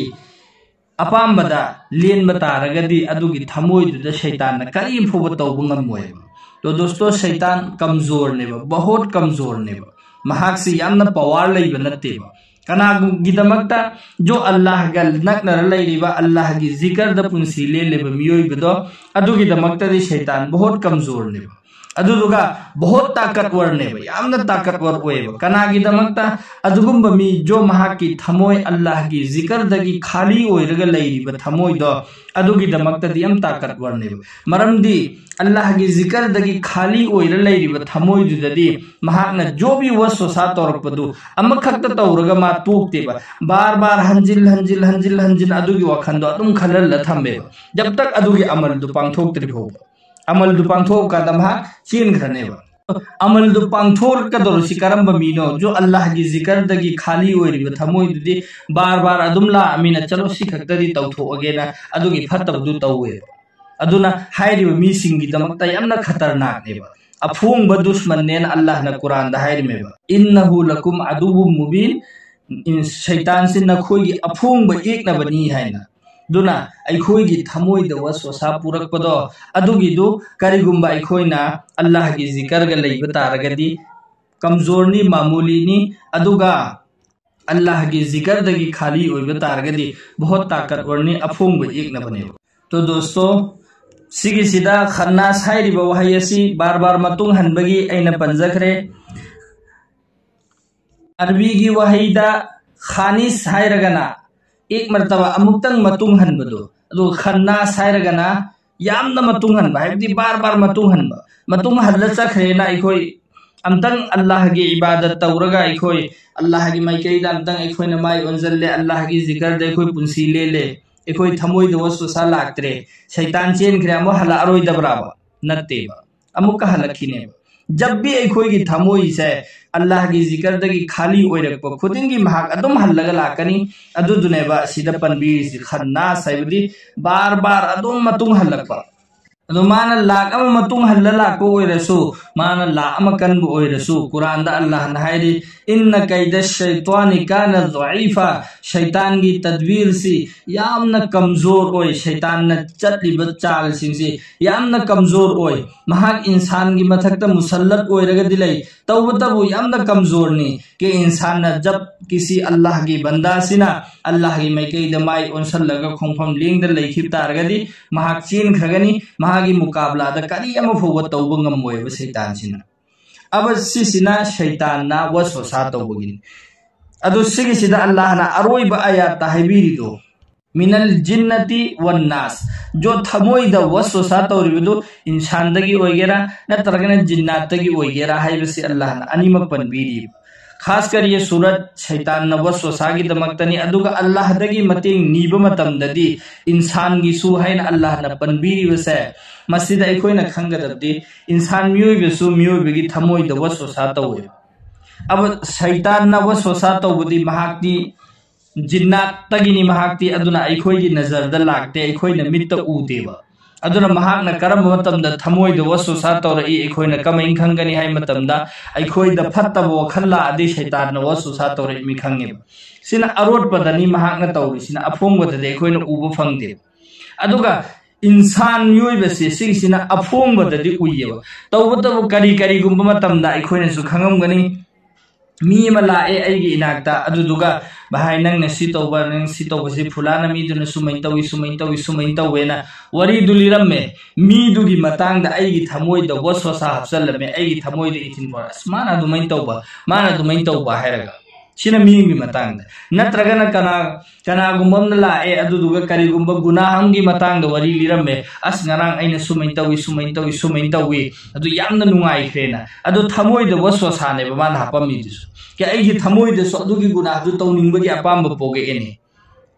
ꯑꯄꯥꯝꯕꯗ ꯂꯦꯟꯕ ꯇꯥꯔꯒꯗꯤ ꯑꯗꯨꯒꯤ ꯊꯃꯣꯏꯗꯨꯗ ꯁꯩꯇꯥꯟꯅ ꯀꯔꯤ ꯐꯥꯎꯕ ꯇꯧꯕ ꯉꯝꯃꯣꯏꯕ꯫ ꯇꯣ ꯗꯣꯁꯇꯣ, ꯁꯩꯇꯥꯟ ꯀꯝꯖꯣꯔꯅꯦꯕ, ꯕꯍꯣꯠ ꯀꯝꯖꯣꯔꯅꯦꯕ꯫ ꯃꯍꯥꯛꯁꯤ ꯌꯥꯝꯅ ꯄꯋꯥꯔ ꯂꯩꯕ ꯅꯠꯇꯦꯕ꯫ ꯀꯅꯥꯒꯤꯗꯃꯛꯇ? ꯖꯣ ꯑꯜꯂꯥꯍꯒ ꯅꯛꯅꯔ ꯂꯩꯔꯤꯕ, ꯑꯜꯂꯥꯍꯒꯤ ꯖꯤꯀꯔꯗ ꯄꯨꯟꯁꯤ ꯂꯦꯜꯂꯤꯕ ꯃꯤꯑꯣꯏꯕꯗꯣ, ꯑꯗꯨꯒꯤꯗꯃꯛꯇꯗꯤ ꯁꯩꯇꯥꯟ ꯕꯍꯣꯠ ꯀꯝꯖꯣꯔꯅꯦꯕ꯫ ꯑꯗꯨꯗꯨꯒ ꯕꯍꯣꯠ ꯇꯥꯀꯠꯋꯔꯅꯦꯕ, ꯌꯥꯝꯅ ꯇꯥꯀꯠꯋꯔ ꯑꯣꯏꯌꯦꯕ꯫ ꯀꯅꯥꯒꯤꯗꯃꯛꯇ? ꯑꯗꯨꯒꯨꯝꯕ ꯃꯤ ꯖꯣ ꯃꯍꯥꯛꯀꯤ ꯊꯃꯣꯏ ꯑꯜꯂꯥꯍꯒꯤ ꯖꯤꯀꯔꯗꯒꯤ ꯈꯥꯂꯤ ꯑꯣꯏꯔꯒ ꯂꯩꯔꯤꯕ ꯊꯃꯣꯏꯗꯣ, ꯑꯗꯨꯒꯤꯗꯃꯛꯇꯗꯤ ꯌꯥꯝ ꯇꯥꯀꯠꯋꯔꯅꯦꯕ꯫ ꯃꯔꯝꯗꯤ ꯑꯜꯂꯥꯍꯒꯤ ꯖꯤꯀꯔꯗꯒꯤ ꯈꯥꯂꯤ ꯑꯣꯏꯔ ꯂꯩꯔꯤꯕ ꯊꯃꯣꯏꯗꯨꯗꯗꯤ ꯃꯍꯥꯛꯅ ꯖꯣ ꯕꯤ ꯋꯁꯋꯁꯥ ꯇꯧꯔꯛꯄꯗꯨ ꯑꯃꯈꯛꯇ ꯇꯧꯔꯒ ꯃꯥ ꯇꯣꯛꯇꯦꯕ꯫ ꯕꯥꯔ ꯕꯥꯔ ꯍꯟꯖꯤꯜ ꯍꯟꯖꯤꯜ ꯍꯟꯖꯤꯜ ꯍꯟꯖꯤꯜ ꯑꯗꯨꯒꯤ ꯋꯥꯈꯟꯗꯣ ꯑꯗꯨꯝ ꯈꯜꯍꯜꯂ ꯊꯝꯃꯦꯕ, ꯖꯕ ꯇꯛ ꯑꯗꯨꯒꯤ ꯑꯃꯜꯗꯨ ꯄꯥꯡꯊꯣꯛꯇ꯭ꯔꯤ ꯐꯥꯎꯕ꯫ ꯑꯃꯜꯗꯨ ꯄꯥꯡꯊꯣꯛꯑꯀꯥꯟꯗ ꯃꯍꯥꯛ ꯆꯦꯟꯈ꯭ꯔꯅꯦꯕ꯫ ꯑꯃꯜꯗꯨ ꯄꯥꯡꯊꯣꯛꯀꯗꯧꯔꯤꯁꯤ ꯀꯔꯝꯕ ꯃꯤꯅꯣ? ꯖꯣ ꯑꯜꯂꯥꯍꯒꯤ ꯖꯤꯀꯔꯗꯒꯤ ꯈꯥꯂꯤ ꯑꯣꯏꯔꯤꯕ ꯊꯃꯣꯏꯗꯨꯗꯤ ꯕꯥꯔ ꯕꯥꯔ ꯑꯗꯨꯝ ꯂꯥꯛꯑꯃꯤꯅ, "ꯆꯠꯂꯣ, ꯁꯤ ꯈꯛꯇꯗꯤ ꯇꯧꯊꯣꯛꯑꯒꯦꯅ" ꯑꯗꯨꯒꯤ ꯐꯠꯇꯕꯗꯨ ꯇꯧꯋꯦꯕ꯫ ꯑꯗꯨꯅ ꯍꯥꯏꯔꯤꯕ ꯃꯤꯁꯤꯡꯒꯤꯗꯃꯛꯇ ꯌꯥꯝꯅ ꯈꯇꯔꯅꯥꯛꯅꯦꯕ, ꯑꯐꯣꯡꯕ ꯗꯨꯁꯃꯟꯅꯦꯅ ꯑꯜꯂꯥꯍꯅ ꯀꯨꯔꯥꯟꯗ ꯍꯥꯏꯔꯤꯃꯦꯕ, "ꯏꯟꯅꯍꯨ ꯂꯀꯨꯝ ꯑꯗꯨꯕꯨ ꯃꯨꯕꯤꯟ", ꯁꯩꯇꯥꯟꯁꯤ ꯅꯈꯣꯏꯒꯤ ꯑꯐꯣꯡꯕ ꯌꯦꯛꯅꯕꯅꯤ ꯍꯥꯏꯅ꯫ ꯑꯗꯨꯅ ꯑꯩꯈꯣꯏꯒꯤ ꯊꯃꯣꯏꯗ ꯋꯁꯋꯁꯥ ꯄꯨꯔꯛꯄꯗꯣ, ꯑꯗꯨꯒꯤꯗꯨ ꯀꯔꯤꯒꯨꯝꯕ ꯑꯩꯈꯣꯏꯅ ꯑꯜꯂꯥꯍꯒꯤ ꯖꯤꯀꯔꯒ ꯂꯩꯕ ꯇꯥꯔꯒꯗꯤ, ꯀꯝꯖꯣꯔꯅꯤ, ꯃꯥꯃꯨꯂꯤꯅꯤ꯫ ꯑꯗꯨꯒ ꯑꯜꯂꯥꯍꯒꯤ ꯖꯤꯀꯔꯗꯒꯤ ꯈꯥꯂꯤ ꯑꯣꯏꯕ ꯇꯥꯔꯒꯗꯤ, ꯕꯍꯣꯠ ꯇꯥꯀꯠꯋꯔꯅꯤ, ꯑꯐꯣꯡꯕ ꯌꯦꯛꯅꯕꯅꯦꯕ꯫ ꯇꯣ ꯗꯣꯁꯇꯣ, ꯁꯤꯒꯤꯁꯤꯗ ꯈꯟꯅꯥꯁ ꯍꯥꯏꯔꯤꯕ ꯋꯥꯍꯩ ꯑꯁꯤ ꯕꯥꯔ ꯕꯥꯔ ꯃꯇꯨꯡ ꯍꯟꯕꯒꯤ ꯑꯩꯅ ꯄꯟꯖꯈ꯭ꯔꯦ꯫ ꯑꯔꯕꯤꯒꯤ ꯋꯥꯍꯩꯗ ꯈꯥꯅꯤꯁ ꯍꯥꯏꯔꯒꯅ ꯑꯦꯛ ꯃꯔꯇꯕꯥ, ꯑꯃꯨꯛꯇꯪ ꯃꯇꯨꯡ ꯍꯟꯕꯗꯣ, ꯑꯗꯨꯒ ꯈꯟꯅꯥꯁ ꯍꯥꯏꯔꯒꯅ ꯌꯥꯝꯅ ꯃꯇꯨꯡ ꯍꯟꯕ, ꯍꯥꯏꯕꯗꯤ ꯕꯥꯔ ꯕꯥꯔ ꯃꯇꯨꯡ ꯍꯟꯕ꯫ ꯃꯇꯨꯡ ꯍꯜꯂ ꯆꯠꯈ꯭ꯔꯦꯅ ꯑꯩꯈꯣꯏ ꯑꯝꯇꯪ ꯑꯜꯂꯥꯍꯒꯤ ꯏꯕꯥꯗꯠ ꯇꯧꯔꯒ, ꯑꯩꯈꯣꯏ ꯑꯜꯂꯥꯍꯒꯤ ꯃꯥꯏꯀꯩꯗ ꯑꯝꯇꯪ ꯑꯩꯈꯣꯏꯅ ꯃꯥꯏ ꯑꯣꯟꯁꯤꯜꯂꯦ, ꯑꯜꯂꯥꯍꯒꯤ ꯖꯤꯀꯔꯗ ꯑꯩꯈꯣꯏ ꯄꯨꯟꯁꯤ ꯂꯦꯜꯂꯦ, ꯑꯩꯈꯣꯏ ꯊꯃꯣꯏꯗ ꯋꯁꯋꯁꯥ ꯂꯥꯛꯇ꯭ꯔꯦ, ꯁꯩꯇꯥꯟ ꯆꯦꯟꯈ꯭ꯔꯦ, ꯑꯃꯨꯛ ꯍꯜꯂꯛꯑꯔꯣꯏꯗꯕ꯭ꯔꯥꯕ? ꯅꯠꯇꯦꯕ, ꯑꯃꯨꯛꯀ ꯍꯜꯂꯛꯈꯤꯅꯦꯕ꯫ ꯖꯕ ꯚꯤ ꯑꯩꯈꯣꯏꯒꯤ ꯊꯃꯣꯏꯁꯦ ꯑꯜꯂꯥꯍꯒꯤ ꯖꯤꯀꯔꯗꯒꯤ ꯈꯥꯂꯤ ꯑꯣꯏꯔꯛꯄ ꯈꯨꯗꯤꯡꯒꯤ ꯃꯍꯥꯛ ꯑꯗꯨꯝ ꯍꯜꯂꯒ ꯂꯥꯛꯀꯅꯤ꯫ ꯑꯗꯨꯗꯨꯅꯦꯕ ꯁꯤꯗ ꯄꯟꯕꯤꯔꯤꯁꯤ, ꯈꯟꯅꯥꯁ ꯍꯥꯏꯕꯗꯤ ꯕꯥꯔ ꯕꯥꯔ ꯑꯗꯨꯝ ꯃꯇꯨꯡ ꯍꯜꯂꯛꯄ꯫ ꯑꯗꯣ ꯃꯥꯅ ꯂꯥꯛ ꯑꯃ ꯃꯇꯨꯡ ꯍꯜꯂ ꯂꯥꯛꯄ ꯑꯣꯏꯔꯁꯨ, ꯃꯥꯅ ꯂꯥꯛ ꯑꯃ ꯀꯟꯕ ꯑꯣꯏꯔꯁꯨ, ꯀꯨꯔꯥꯟꯗ ꯑꯜꯂꯥꯍꯅ ꯍꯥꯏꯔꯤ, "ꯏꯟꯅ ꯀꯩꯗ ꯁꯩꯇ꯭ꯋꯥꯅꯤ ꯀꯥꯅ ꯗꯨꯏꯐ", ꯁꯩꯇꯥꯟꯒꯤ ꯇꯗꯕꯤꯔꯁꯤ ꯌꯥꯝꯅ ꯀꯝꯖꯣꯔ ꯑꯣꯏ, ꯁꯩꯇꯥꯟꯅ ꯆꯠꯂꯤꯕ ꯆꯥꯜꯁꯤꯡꯁꯤ ꯌꯥꯝꯅ ꯀꯝꯖꯣꯔ ꯑꯣꯏ꯫ ꯃꯍꯥꯛ ꯏꯟꯁꯥꯟꯒꯤ ꯃꯊꯛꯇ ꯃꯨꯁꯜꯂꯠ ꯑꯣꯏꯔꯒꯗꯤ ꯂꯩ, ꯇꯧꯕꯇꯕꯨ ꯌꯥꯝꯅ ꯀꯝꯖꯣꯔꯅꯤ꯫ ꯀꯦ ꯏꯟꯁꯥꯟꯅ ꯖꯕ ꯀꯤꯁꯤ ꯑꯜꯂꯥꯍꯒꯤ ꯕꯟꯗꯥꯁꯤꯅ ꯑꯜꯂꯥꯍꯒꯤ ꯃꯥꯏꯀꯩꯗ ꯃꯥꯏ ꯑꯣꯟꯁꯜꯂꯒ ꯈꯣꯡꯐꯝ ꯂꯦꯡꯗ ꯂꯩꯈꯤꯕ ꯇꯥꯔꯒꯗꯤ ꯃꯍꯥꯛ ꯆꯦꯟꯈ꯭ꯔꯒꯅꯤ, ꯃꯍꯥꯛꯀꯤ ꯃꯨꯀꯥꯕꯂꯥꯗ ꯀꯔꯤ ꯑꯃ ꯐꯥꯎꯕ ꯇꯧꯕ ꯉꯝꯃꯣꯏꯕ ꯁꯩꯇꯥꯟꯁꯤꯅ꯫ ꯑꯕ ꯁꯤꯁꯤꯅ ꯁꯩꯇꯥꯟꯅ ꯋꯁꯋꯁꯥ ꯇꯧꯕꯒꯤꯅꯤ꯫ ꯑꯗꯨ ꯁꯤꯒꯤꯁꯤꯗ ꯑꯜꯂꯥꯍꯅ ꯑꯔꯣꯏꯕ ꯑꯌꯥꯠꯇ ꯍꯥꯏꯕꯤꯔꯤꯗꯣ, "ꯃꯤꯅꯜ ꯖꯤꯟꯅꯇꯤ ꯋꯟ ꯅꯥꯁ", ꯖꯣ ꯊꯃꯣꯏꯗ ꯋꯁꯋꯁꯥ ꯇꯧꯔꯤꯕꯗꯨ ꯏꯟꯁꯥꯟꯗꯒꯤ ꯑꯣꯏꯒꯦꯔꯥ ꯅꯠꯇ꯭ꯔꯒꯅ ꯖꯤꯟꯅꯥꯠꯇꯒꯤ ꯑꯣꯏꯒꯦꯔꯥ ꯍꯥꯏꯕꯁꯤ ꯑꯜꯂꯥꯍꯅ ꯑꯅꯤꯃꯛ ꯄꯟꯕꯤꯔꯤꯕ꯫ ꯈꯥꯁ ꯀꯔꯤ ꯁꯨꯔꯠ ꯁꯩꯇꯥꯟꯅ ꯋꯁꯋꯁꯥꯒꯤꯗꯃꯛꯇꯅꯤ, ꯑꯗꯨꯒ ꯑꯜꯂꯥꯍꯗꯒꯤ ꯃꯇꯦꯡ ꯅꯤꯕ ꯃꯇꯝꯗꯗꯤ ꯏꯟꯁꯥꯟꯒꯤꯁꯨ ꯍꯥꯏꯅ ꯑꯜꯂꯥꯍꯅ ꯄꯟꯕꯤꯔꯤꯕꯁꯦ꯫ ꯃꯁꯤꯗ ꯑꯩꯈꯣꯏꯅ ꯈꯪꯒꯗꯕꯗꯤ ꯏꯟꯁꯥꯟ ꯃꯤꯑꯣꯏꯕꯁꯨ ꯃꯤꯑꯣꯏꯕꯒꯤ ꯊꯃꯣꯏꯗ ꯋꯁꯋꯁꯥ ꯇꯧꯋꯦꯕ꯫ ꯑꯕ ꯁꯩꯇꯥꯟꯅ ꯋꯁꯋꯁꯥ ꯇꯧꯕꯗꯤ ꯃꯍꯥꯛꯇꯤ ꯖꯤꯟꯅꯥꯠꯇꯒꯤꯅꯤ, ꯃꯍꯥꯛꯇꯤ ꯑꯗꯨꯅ ꯑꯩꯈꯣꯏꯒꯤ ꯅꯖꯔꯗ ꯂꯥꯛꯇꯦ, ꯑꯩꯈꯣꯏꯅ ꯃꯤꯠꯇ ꯎꯗꯦꯕ꯫ ꯑꯗꯨꯅ ꯃꯍꯥꯛꯅ ꯀꯔꯝꯕ ꯃꯇꯝꯗ ꯊꯃꯣꯏꯗ ꯋꯁꯋꯁꯥ ꯇꯧꯔꯛꯏ ꯑꯩꯈꯣꯏꯅ ꯀꯃꯥꯏꯅ ꯈꯪꯒꯅꯤ ꯍꯥꯏ ꯃꯇꯝꯗ, ꯑꯩꯈꯣꯏꯗ ꯐꯠꯇꯕ ꯋꯥꯈꯜ ꯂꯥꯛꯑꯗꯤ ꯁꯩꯇꯥꯟꯅ ꯋꯁꯋꯁꯥ ꯇꯧꯔꯛꯏ ꯈꯪꯉꯦꯕ꯫ ꯁꯤꯅ ꯑꯔꯣꯠꯄꯗꯅꯤ ꯃꯍꯥꯛꯅ ꯇꯧꯔꯤꯁꯤꯅ, ꯑꯐꯣꯡꯕꯗꯗꯤ ꯑꯩꯈꯣꯏꯅ ꯎꯕ ꯐꯪꯗꯦꯕ꯫ ꯑꯗꯨꯒ ꯏꯟꯁꯥꯟ ꯃꯤꯑꯣꯏꯕꯁꯦ ꯁꯤꯒꯤꯁꯤꯅ ꯑꯐꯣꯡꯕꯗꯗꯤ ꯎꯏꯌꯦꯕ꯫ ꯇꯧꯕꯇꯕꯨ ꯀꯔꯤ ꯀꯔꯤꯒꯨꯝꯕ ꯃꯇꯝꯗ ꯑꯩꯈꯣꯏꯅꯁꯨ ꯈꯪꯉꯝꯒꯅꯤ, ꯃꯤ ꯑꯃ ꯂꯥꯛꯑꯦ ꯑꯩꯒꯤ ꯏꯅꯥꯛꯇ, ꯑꯗꯨꯗꯨꯒ, "ꯚꯥꯏ, ꯅꯪꯅ ꯁꯤ ꯇꯧꯕ, ꯅꯪ ꯁꯤ ꯇꯧꯕꯁꯤ ꯐꯨꯂꯥꯅ ꯃꯤꯗꯨꯅ ꯁꯨꯃꯥꯏꯅ ꯇꯧꯏ, ꯁꯨꯃꯥꯏꯅ ꯇꯧꯏ, ꯁꯨꯃꯥꯏꯅ ꯇꯧꯋꯦꯅ" ꯋꯥꯔꯤꯗꯨ ꯂꯤꯔꯝꯃꯦ꯫ ꯃꯤꯗꯨꯒꯤ ꯃꯇꯥꯡꯗ ꯑꯩꯒꯤ ꯊꯃꯣꯏꯗ ꯋꯁꯋꯁꯥ ꯍꯥꯞꯆꯜꯂꯝꯃꯦ, ꯑꯩꯒꯤ ꯊꯃꯣꯏꯗ ꯏꯊꯤꯟ ꯄꯣꯔꯛꯑꯦ, "ꯑꯁ, ꯃꯥꯅ ꯑꯗꯨꯃꯥꯏꯅ ꯇꯧꯕ, ꯃꯥꯅ ꯑꯗꯨꯃꯥꯏꯅ ꯇꯧꯕ" ꯍꯥꯏꯔꯒ꯫ ꯁꯤꯅ ꯃꯤ ꯑꯃꯒꯤ ꯃꯇꯥꯡꯗ꯫ ꯅꯠꯇ꯭ꯔꯒꯅ ꯀꯅꯥ, ꯀꯅꯥꯒꯨꯝꯕ ꯑꯃꯅ ꯂꯥꯛꯑꯦ, ꯑꯗꯨꯗꯨꯒ ꯀꯔꯤꯒꯨꯝꯕ ꯒꯨꯅꯥꯍ ꯑꯃꯒꯤ ꯃꯇꯥꯡꯗ ꯋꯥꯔꯤ ꯂꯤꯔꯝꯃꯦ, "ꯑꯁ, ꯉꯔꯥꯡ ꯑꯩꯅ ꯁꯨꯃꯥꯏꯅ ꯇꯧꯏ, ꯁꯨꯃꯥꯏꯅ ꯇꯧꯏ, ꯁꯨꯃꯥꯏꯅ ꯇꯧꯏ, ꯑꯗꯨ ꯌꯥꯝꯅ ꯅꯨꯡꯉꯥꯏꯈ꯭ꯔꯦꯅ", ꯑꯗꯨ ꯊꯃꯣꯏꯗ ꯋꯁꯋꯁꯥꯅꯦꯕ ꯃꯥꯅ ꯍꯥꯞꯄꯝꯃꯤꯗꯨꯁꯨ꯫ "ꯀꯦ, ꯑꯩꯒꯤ ꯊꯃꯣꯏꯗꯁꯨ ꯑꯗꯨꯒꯤ ꯒꯨꯅꯥꯍꯗꯨ ꯇꯧꯅꯤꯡꯕꯒꯤ ꯑꯄꯥꯝꯕ ꯄꯣꯛꯂꯛꯑꯦꯅꯦ"꯫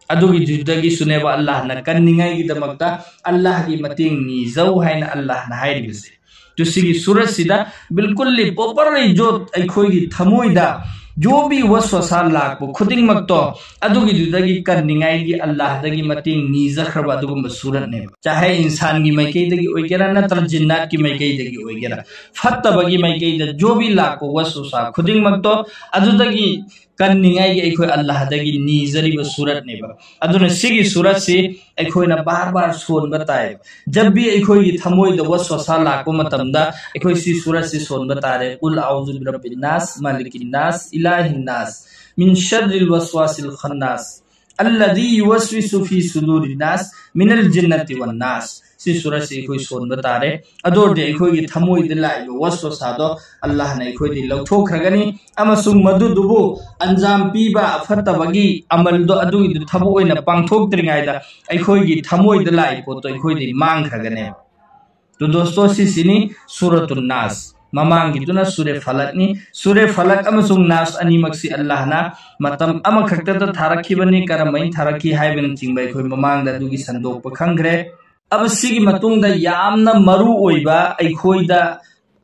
ꯑꯗꯨꯒꯤꯗꯨꯗꯒꯤꯁꯨꯅꯦꯕ ꯑꯜꯂꯥꯍꯅ ꯀꯟꯅꯤꯡꯉꯥꯏꯒꯤꯗꯃꯛꯇ ꯑꯜꯂꯥꯍꯒꯤ ꯃꯇꯦꯡ ꯅꯤꯖꯧ ꯍꯥꯏꯅ ꯑꯜꯂꯥꯍꯅ ꯍꯥꯏꯔꯤꯕꯁꯦ꯫ ꯑꯗꯨ ꯁꯤꯒꯤ ꯁꯨꯔꯠꯁꯤꯗ ꯕꯤꯜꯀꯨꯜꯂꯤ ꯄꯣꯄꯔꯂꯤ ꯖꯣꯠ ꯑꯩꯈꯣꯏꯒꯤ ꯊꯃꯣꯏꯗ ꯖꯣꯕꯤ ꯋꯁꯋꯁꯥ ꯂꯥꯛꯄ ꯈꯨꯗꯤꯡꯃꯛꯇꯣ ꯑꯗꯨꯒꯤꯗꯨꯗꯒꯤ ꯀꯟꯅꯤꯡꯉꯥꯏꯒꯤ ꯑꯜꯂꯥꯍꯗꯒꯤ ꯃꯇꯦꯡ ꯅꯤꯖꯈ꯭ꯔꯕ ꯑꯗꯨꯒꯨꯝꯕ ꯁꯨꯔꯠꯅꯦꯕ꯫ ꯆꯥꯍꯦ ꯏꯟꯁꯥꯟꯒꯤ ꯃꯥꯏꯀꯩꯗꯒꯤ ꯑꯣꯏꯒꯦꯔꯥ ꯅꯠꯇ꯭ꯔ ꯖꯤꯟꯅꯥꯠꯀꯤ ꯃꯥꯏꯀꯩꯗꯒꯤ ꯑꯣꯏꯒꯦꯔꯥ, ꯐꯠꯇꯕꯒꯤ ꯃꯥꯏꯀꯩꯗ ꯖꯣꯕꯤ ꯂꯥꯛꯄ ꯋꯁꯋꯁꯥ ꯈꯨꯗꯤꯡꯃꯛꯇꯣ ꯑꯗꯨꯗꯒꯤ ꯀꯟꯅꯤꯡꯉꯥꯏꯒꯤ ꯑꯩꯈꯣꯏ ꯑꯜꯂꯥꯍꯗꯒꯤ ꯅꯤꯖꯔꯤꯕ ꯁꯨꯔꯠꯅꯦꯕ꯫ ꯑꯗꯨꯅ ꯁꯤꯒꯤ ꯁꯨꯔꯠꯁꯤ ꯑꯩꯈꯣꯏꯅ ꯕꯥꯔ ꯕꯥꯔ ꯁꯣꯟꯕ ꯇꯥꯏ꯫ ꯖꯕ ꯚꯤ ꯑꯩꯈꯣꯏꯒꯤ ꯊꯃꯣꯏꯗ ꯋꯁꯋꯁꯥ ꯂꯥꯛꯄ ꯃꯇꯝꯗ ꯑꯩꯈꯣꯏ ꯁꯤ ꯁꯨꯔꯠꯁꯤ ꯁꯣꯟꯕ ꯇꯥꯔꯦ꯫ ꯀꯨꯜ ꯑꯎꯖꯨ ꯕꯤꯔꯕꯤꯟ ꯅꯥꯁ, ꯃꯥꯂꯤꯀꯤꯟ ꯅꯥꯁ, ꯏꯂꯥꯍꯤꯟ ꯅꯥꯁ, ꯃꯤꯟ ꯁꯔꯔꯤꯜ ꯋꯁꯋꯥꯁꯤꯜ ꯈꯟꯅꯥꯁ, ꯑꯜꯂꯗꯤ ꯌꯨꯋꯁꯋꯤꯁꯨ ꯐꯤ ꯁꯨꯗꯨꯔꯤꯟ ꯅꯥꯁ, ꯃꯤꯅꯜ ꯖꯤꯟꯅꯇꯤ ꯋꯟ ꯅꯥꯁ꯫ ꯁꯤ ꯁꯨꯔꯠꯁꯤ ꯑꯩꯈꯣꯏ ꯁꯣꯟꯕ ꯇꯥꯔꯦ꯫ ꯑꯗꯨ ꯑꯣꯏꯔꯗꯤ ꯑꯩꯈꯣꯏꯒꯤ ꯊꯃꯣꯏꯗ ꯂꯥꯛꯏꯕ ꯋꯁꯋꯁꯥꯗꯣ ꯑꯜꯂꯥꯍꯅ ꯑꯩꯈꯣꯏꯗꯒꯤ ꯂꯧꯊꯣꯛꯈ꯭ꯔꯒꯅꯤ, ꯑꯃꯁꯨꯡ ꯃꯗꯨꯗꯨꯕꯨ ꯑꯟꯖꯥꯝ ꯄꯤꯕ ꯑꯐꯠꯇꯕꯒꯤ ꯑꯃꯜꯗꯣ ꯑꯗꯨꯒꯤꯗꯨ ꯊꯕꯛ ꯑꯣꯏꯅ ꯄꯥꯡꯊꯣꯛꯇ꯭ꯔꯤꯉꯩꯗ ꯑꯩꯈꯣꯏꯒꯤ ꯊꯃꯣꯏꯗ ꯂꯥꯛꯏ ꯄꯣꯠꯇꯣ ꯑꯩꯈꯣꯏꯗꯒꯤ ꯃꯥꯡꯈ꯭ꯔꯒꯅꯦꯕ꯫ ꯇꯨ ꯗꯣꯁꯇꯣ, ꯁꯤꯁꯤꯅꯤ ꯁꯨꯔꯇꯨꯟ ꯅꯥꯁ꯫ ꯃꯃꯥꯡꯒꯤꯗꯨꯅ ꯁꯨꯔꯦ ꯐꯂꯛꯅꯤ꯫ ꯁꯨꯔꯦ ꯐꯂꯛ ꯑꯃꯁꯨꯡ ꯅꯥꯁ ꯑꯅꯤꯃꯛꯁꯤ ꯑꯜꯂꯥꯍꯅ ꯃꯇꯝ ꯑꯃꯈꯛꯇꯗ ꯊꯥꯔꯛꯈꯤꯕꯅꯤ꯫ ꯀꯔꯝꯍꯥꯏꯅ ꯊꯥꯔꯛꯈꯤ ꯍꯥꯏꯕꯅꯆꯤꯡꯕ ꯑꯩꯈꯣꯏ ꯃꯃꯥꯡꯗ ꯑꯗꯨꯒꯤ ꯁꯟꯗꯣꯛꯄ ꯈꯪꯈ꯭ꯔꯦ꯫ ꯑꯕ ꯁꯤꯒꯤ ꯃꯇꯨꯡꯗ ꯌꯥꯝꯅ ꯃꯔꯨ ꯑꯣꯏꯕ ꯑꯩꯈꯣꯏꯗ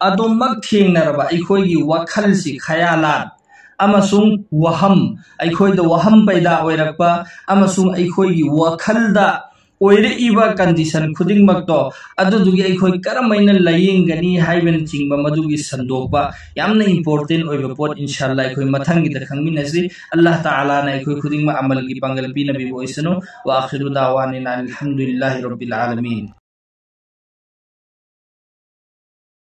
ꯑꯗꯨꯃꯛ ꯊꯦꯡꯅꯔꯕ ꯑꯩꯈꯣꯏꯒꯤ ꯋꯥꯈꯜꯁꯤ, ꯈꯌꯥꯂꯥꯠ ꯑꯃꯁꯨꯡ ꯋꯥꯍꯝ, ꯑꯩꯈꯣꯏꯗ ꯋꯥꯍꯝ ꯄꯩꯗꯥ ꯑꯣꯏꯔꯛꯄ ꯑꯃꯁꯨꯡ ꯑꯩꯈꯣꯏꯒꯤ ꯋꯥꯈꯜꯗ ꯑꯣꯏꯔꯛꯏꯕ ꯀꯟꯗꯤꯁꯟ ꯈꯨꯗꯤꯡꯃꯛꯇꯣ ꯑꯗꯨꯗꯨꯒꯤ ꯑꯩꯈꯣꯏ ꯀꯔꯝꯍꯥꯏꯅ ꯂꯥꯌꯦꯡꯒꯅꯤ ꯍꯥꯏꯕꯅꯆꯤꯡꯕ ꯃꯗꯨꯒꯤ ꯁꯟꯗꯣꯛꯄ ꯌꯥꯝꯅ ꯏꯝꯄꯣꯔꯇꯦꯟ ꯑꯣꯏꯕ ꯄꯣꯠ, ꯏꯟꯁꯥꯜꯂꯥ, ꯑꯩꯈꯣꯏ ꯃꯊꯪꯒꯤꯗ ꯈꯪꯃꯤꯟꯅꯁꯤ꯫ ꯑꯜꯂꯥꯍ ꯇꯥꯂꯥꯅ ꯑꯩꯈꯣꯏ ꯈꯨꯗꯤꯡꯃꯛ ꯑꯃꯜꯒꯤ ꯄꯥꯡꯒꯜ ꯄꯤꯅꯕꯤꯕ ꯑꯣꯏꯁꯅꯨ꯫ ꯋꯥ ꯑꯈꯤꯔꯨ ꯗꯥꯋꯥꯅꯤꯅ ꯑꯜꯍꯝꯗꯨꯂꯤꯜꯂꯥꯍꯤ ꯔꯕꯤꯜ ꯑꯥꯂꯃꯤꯟ꯫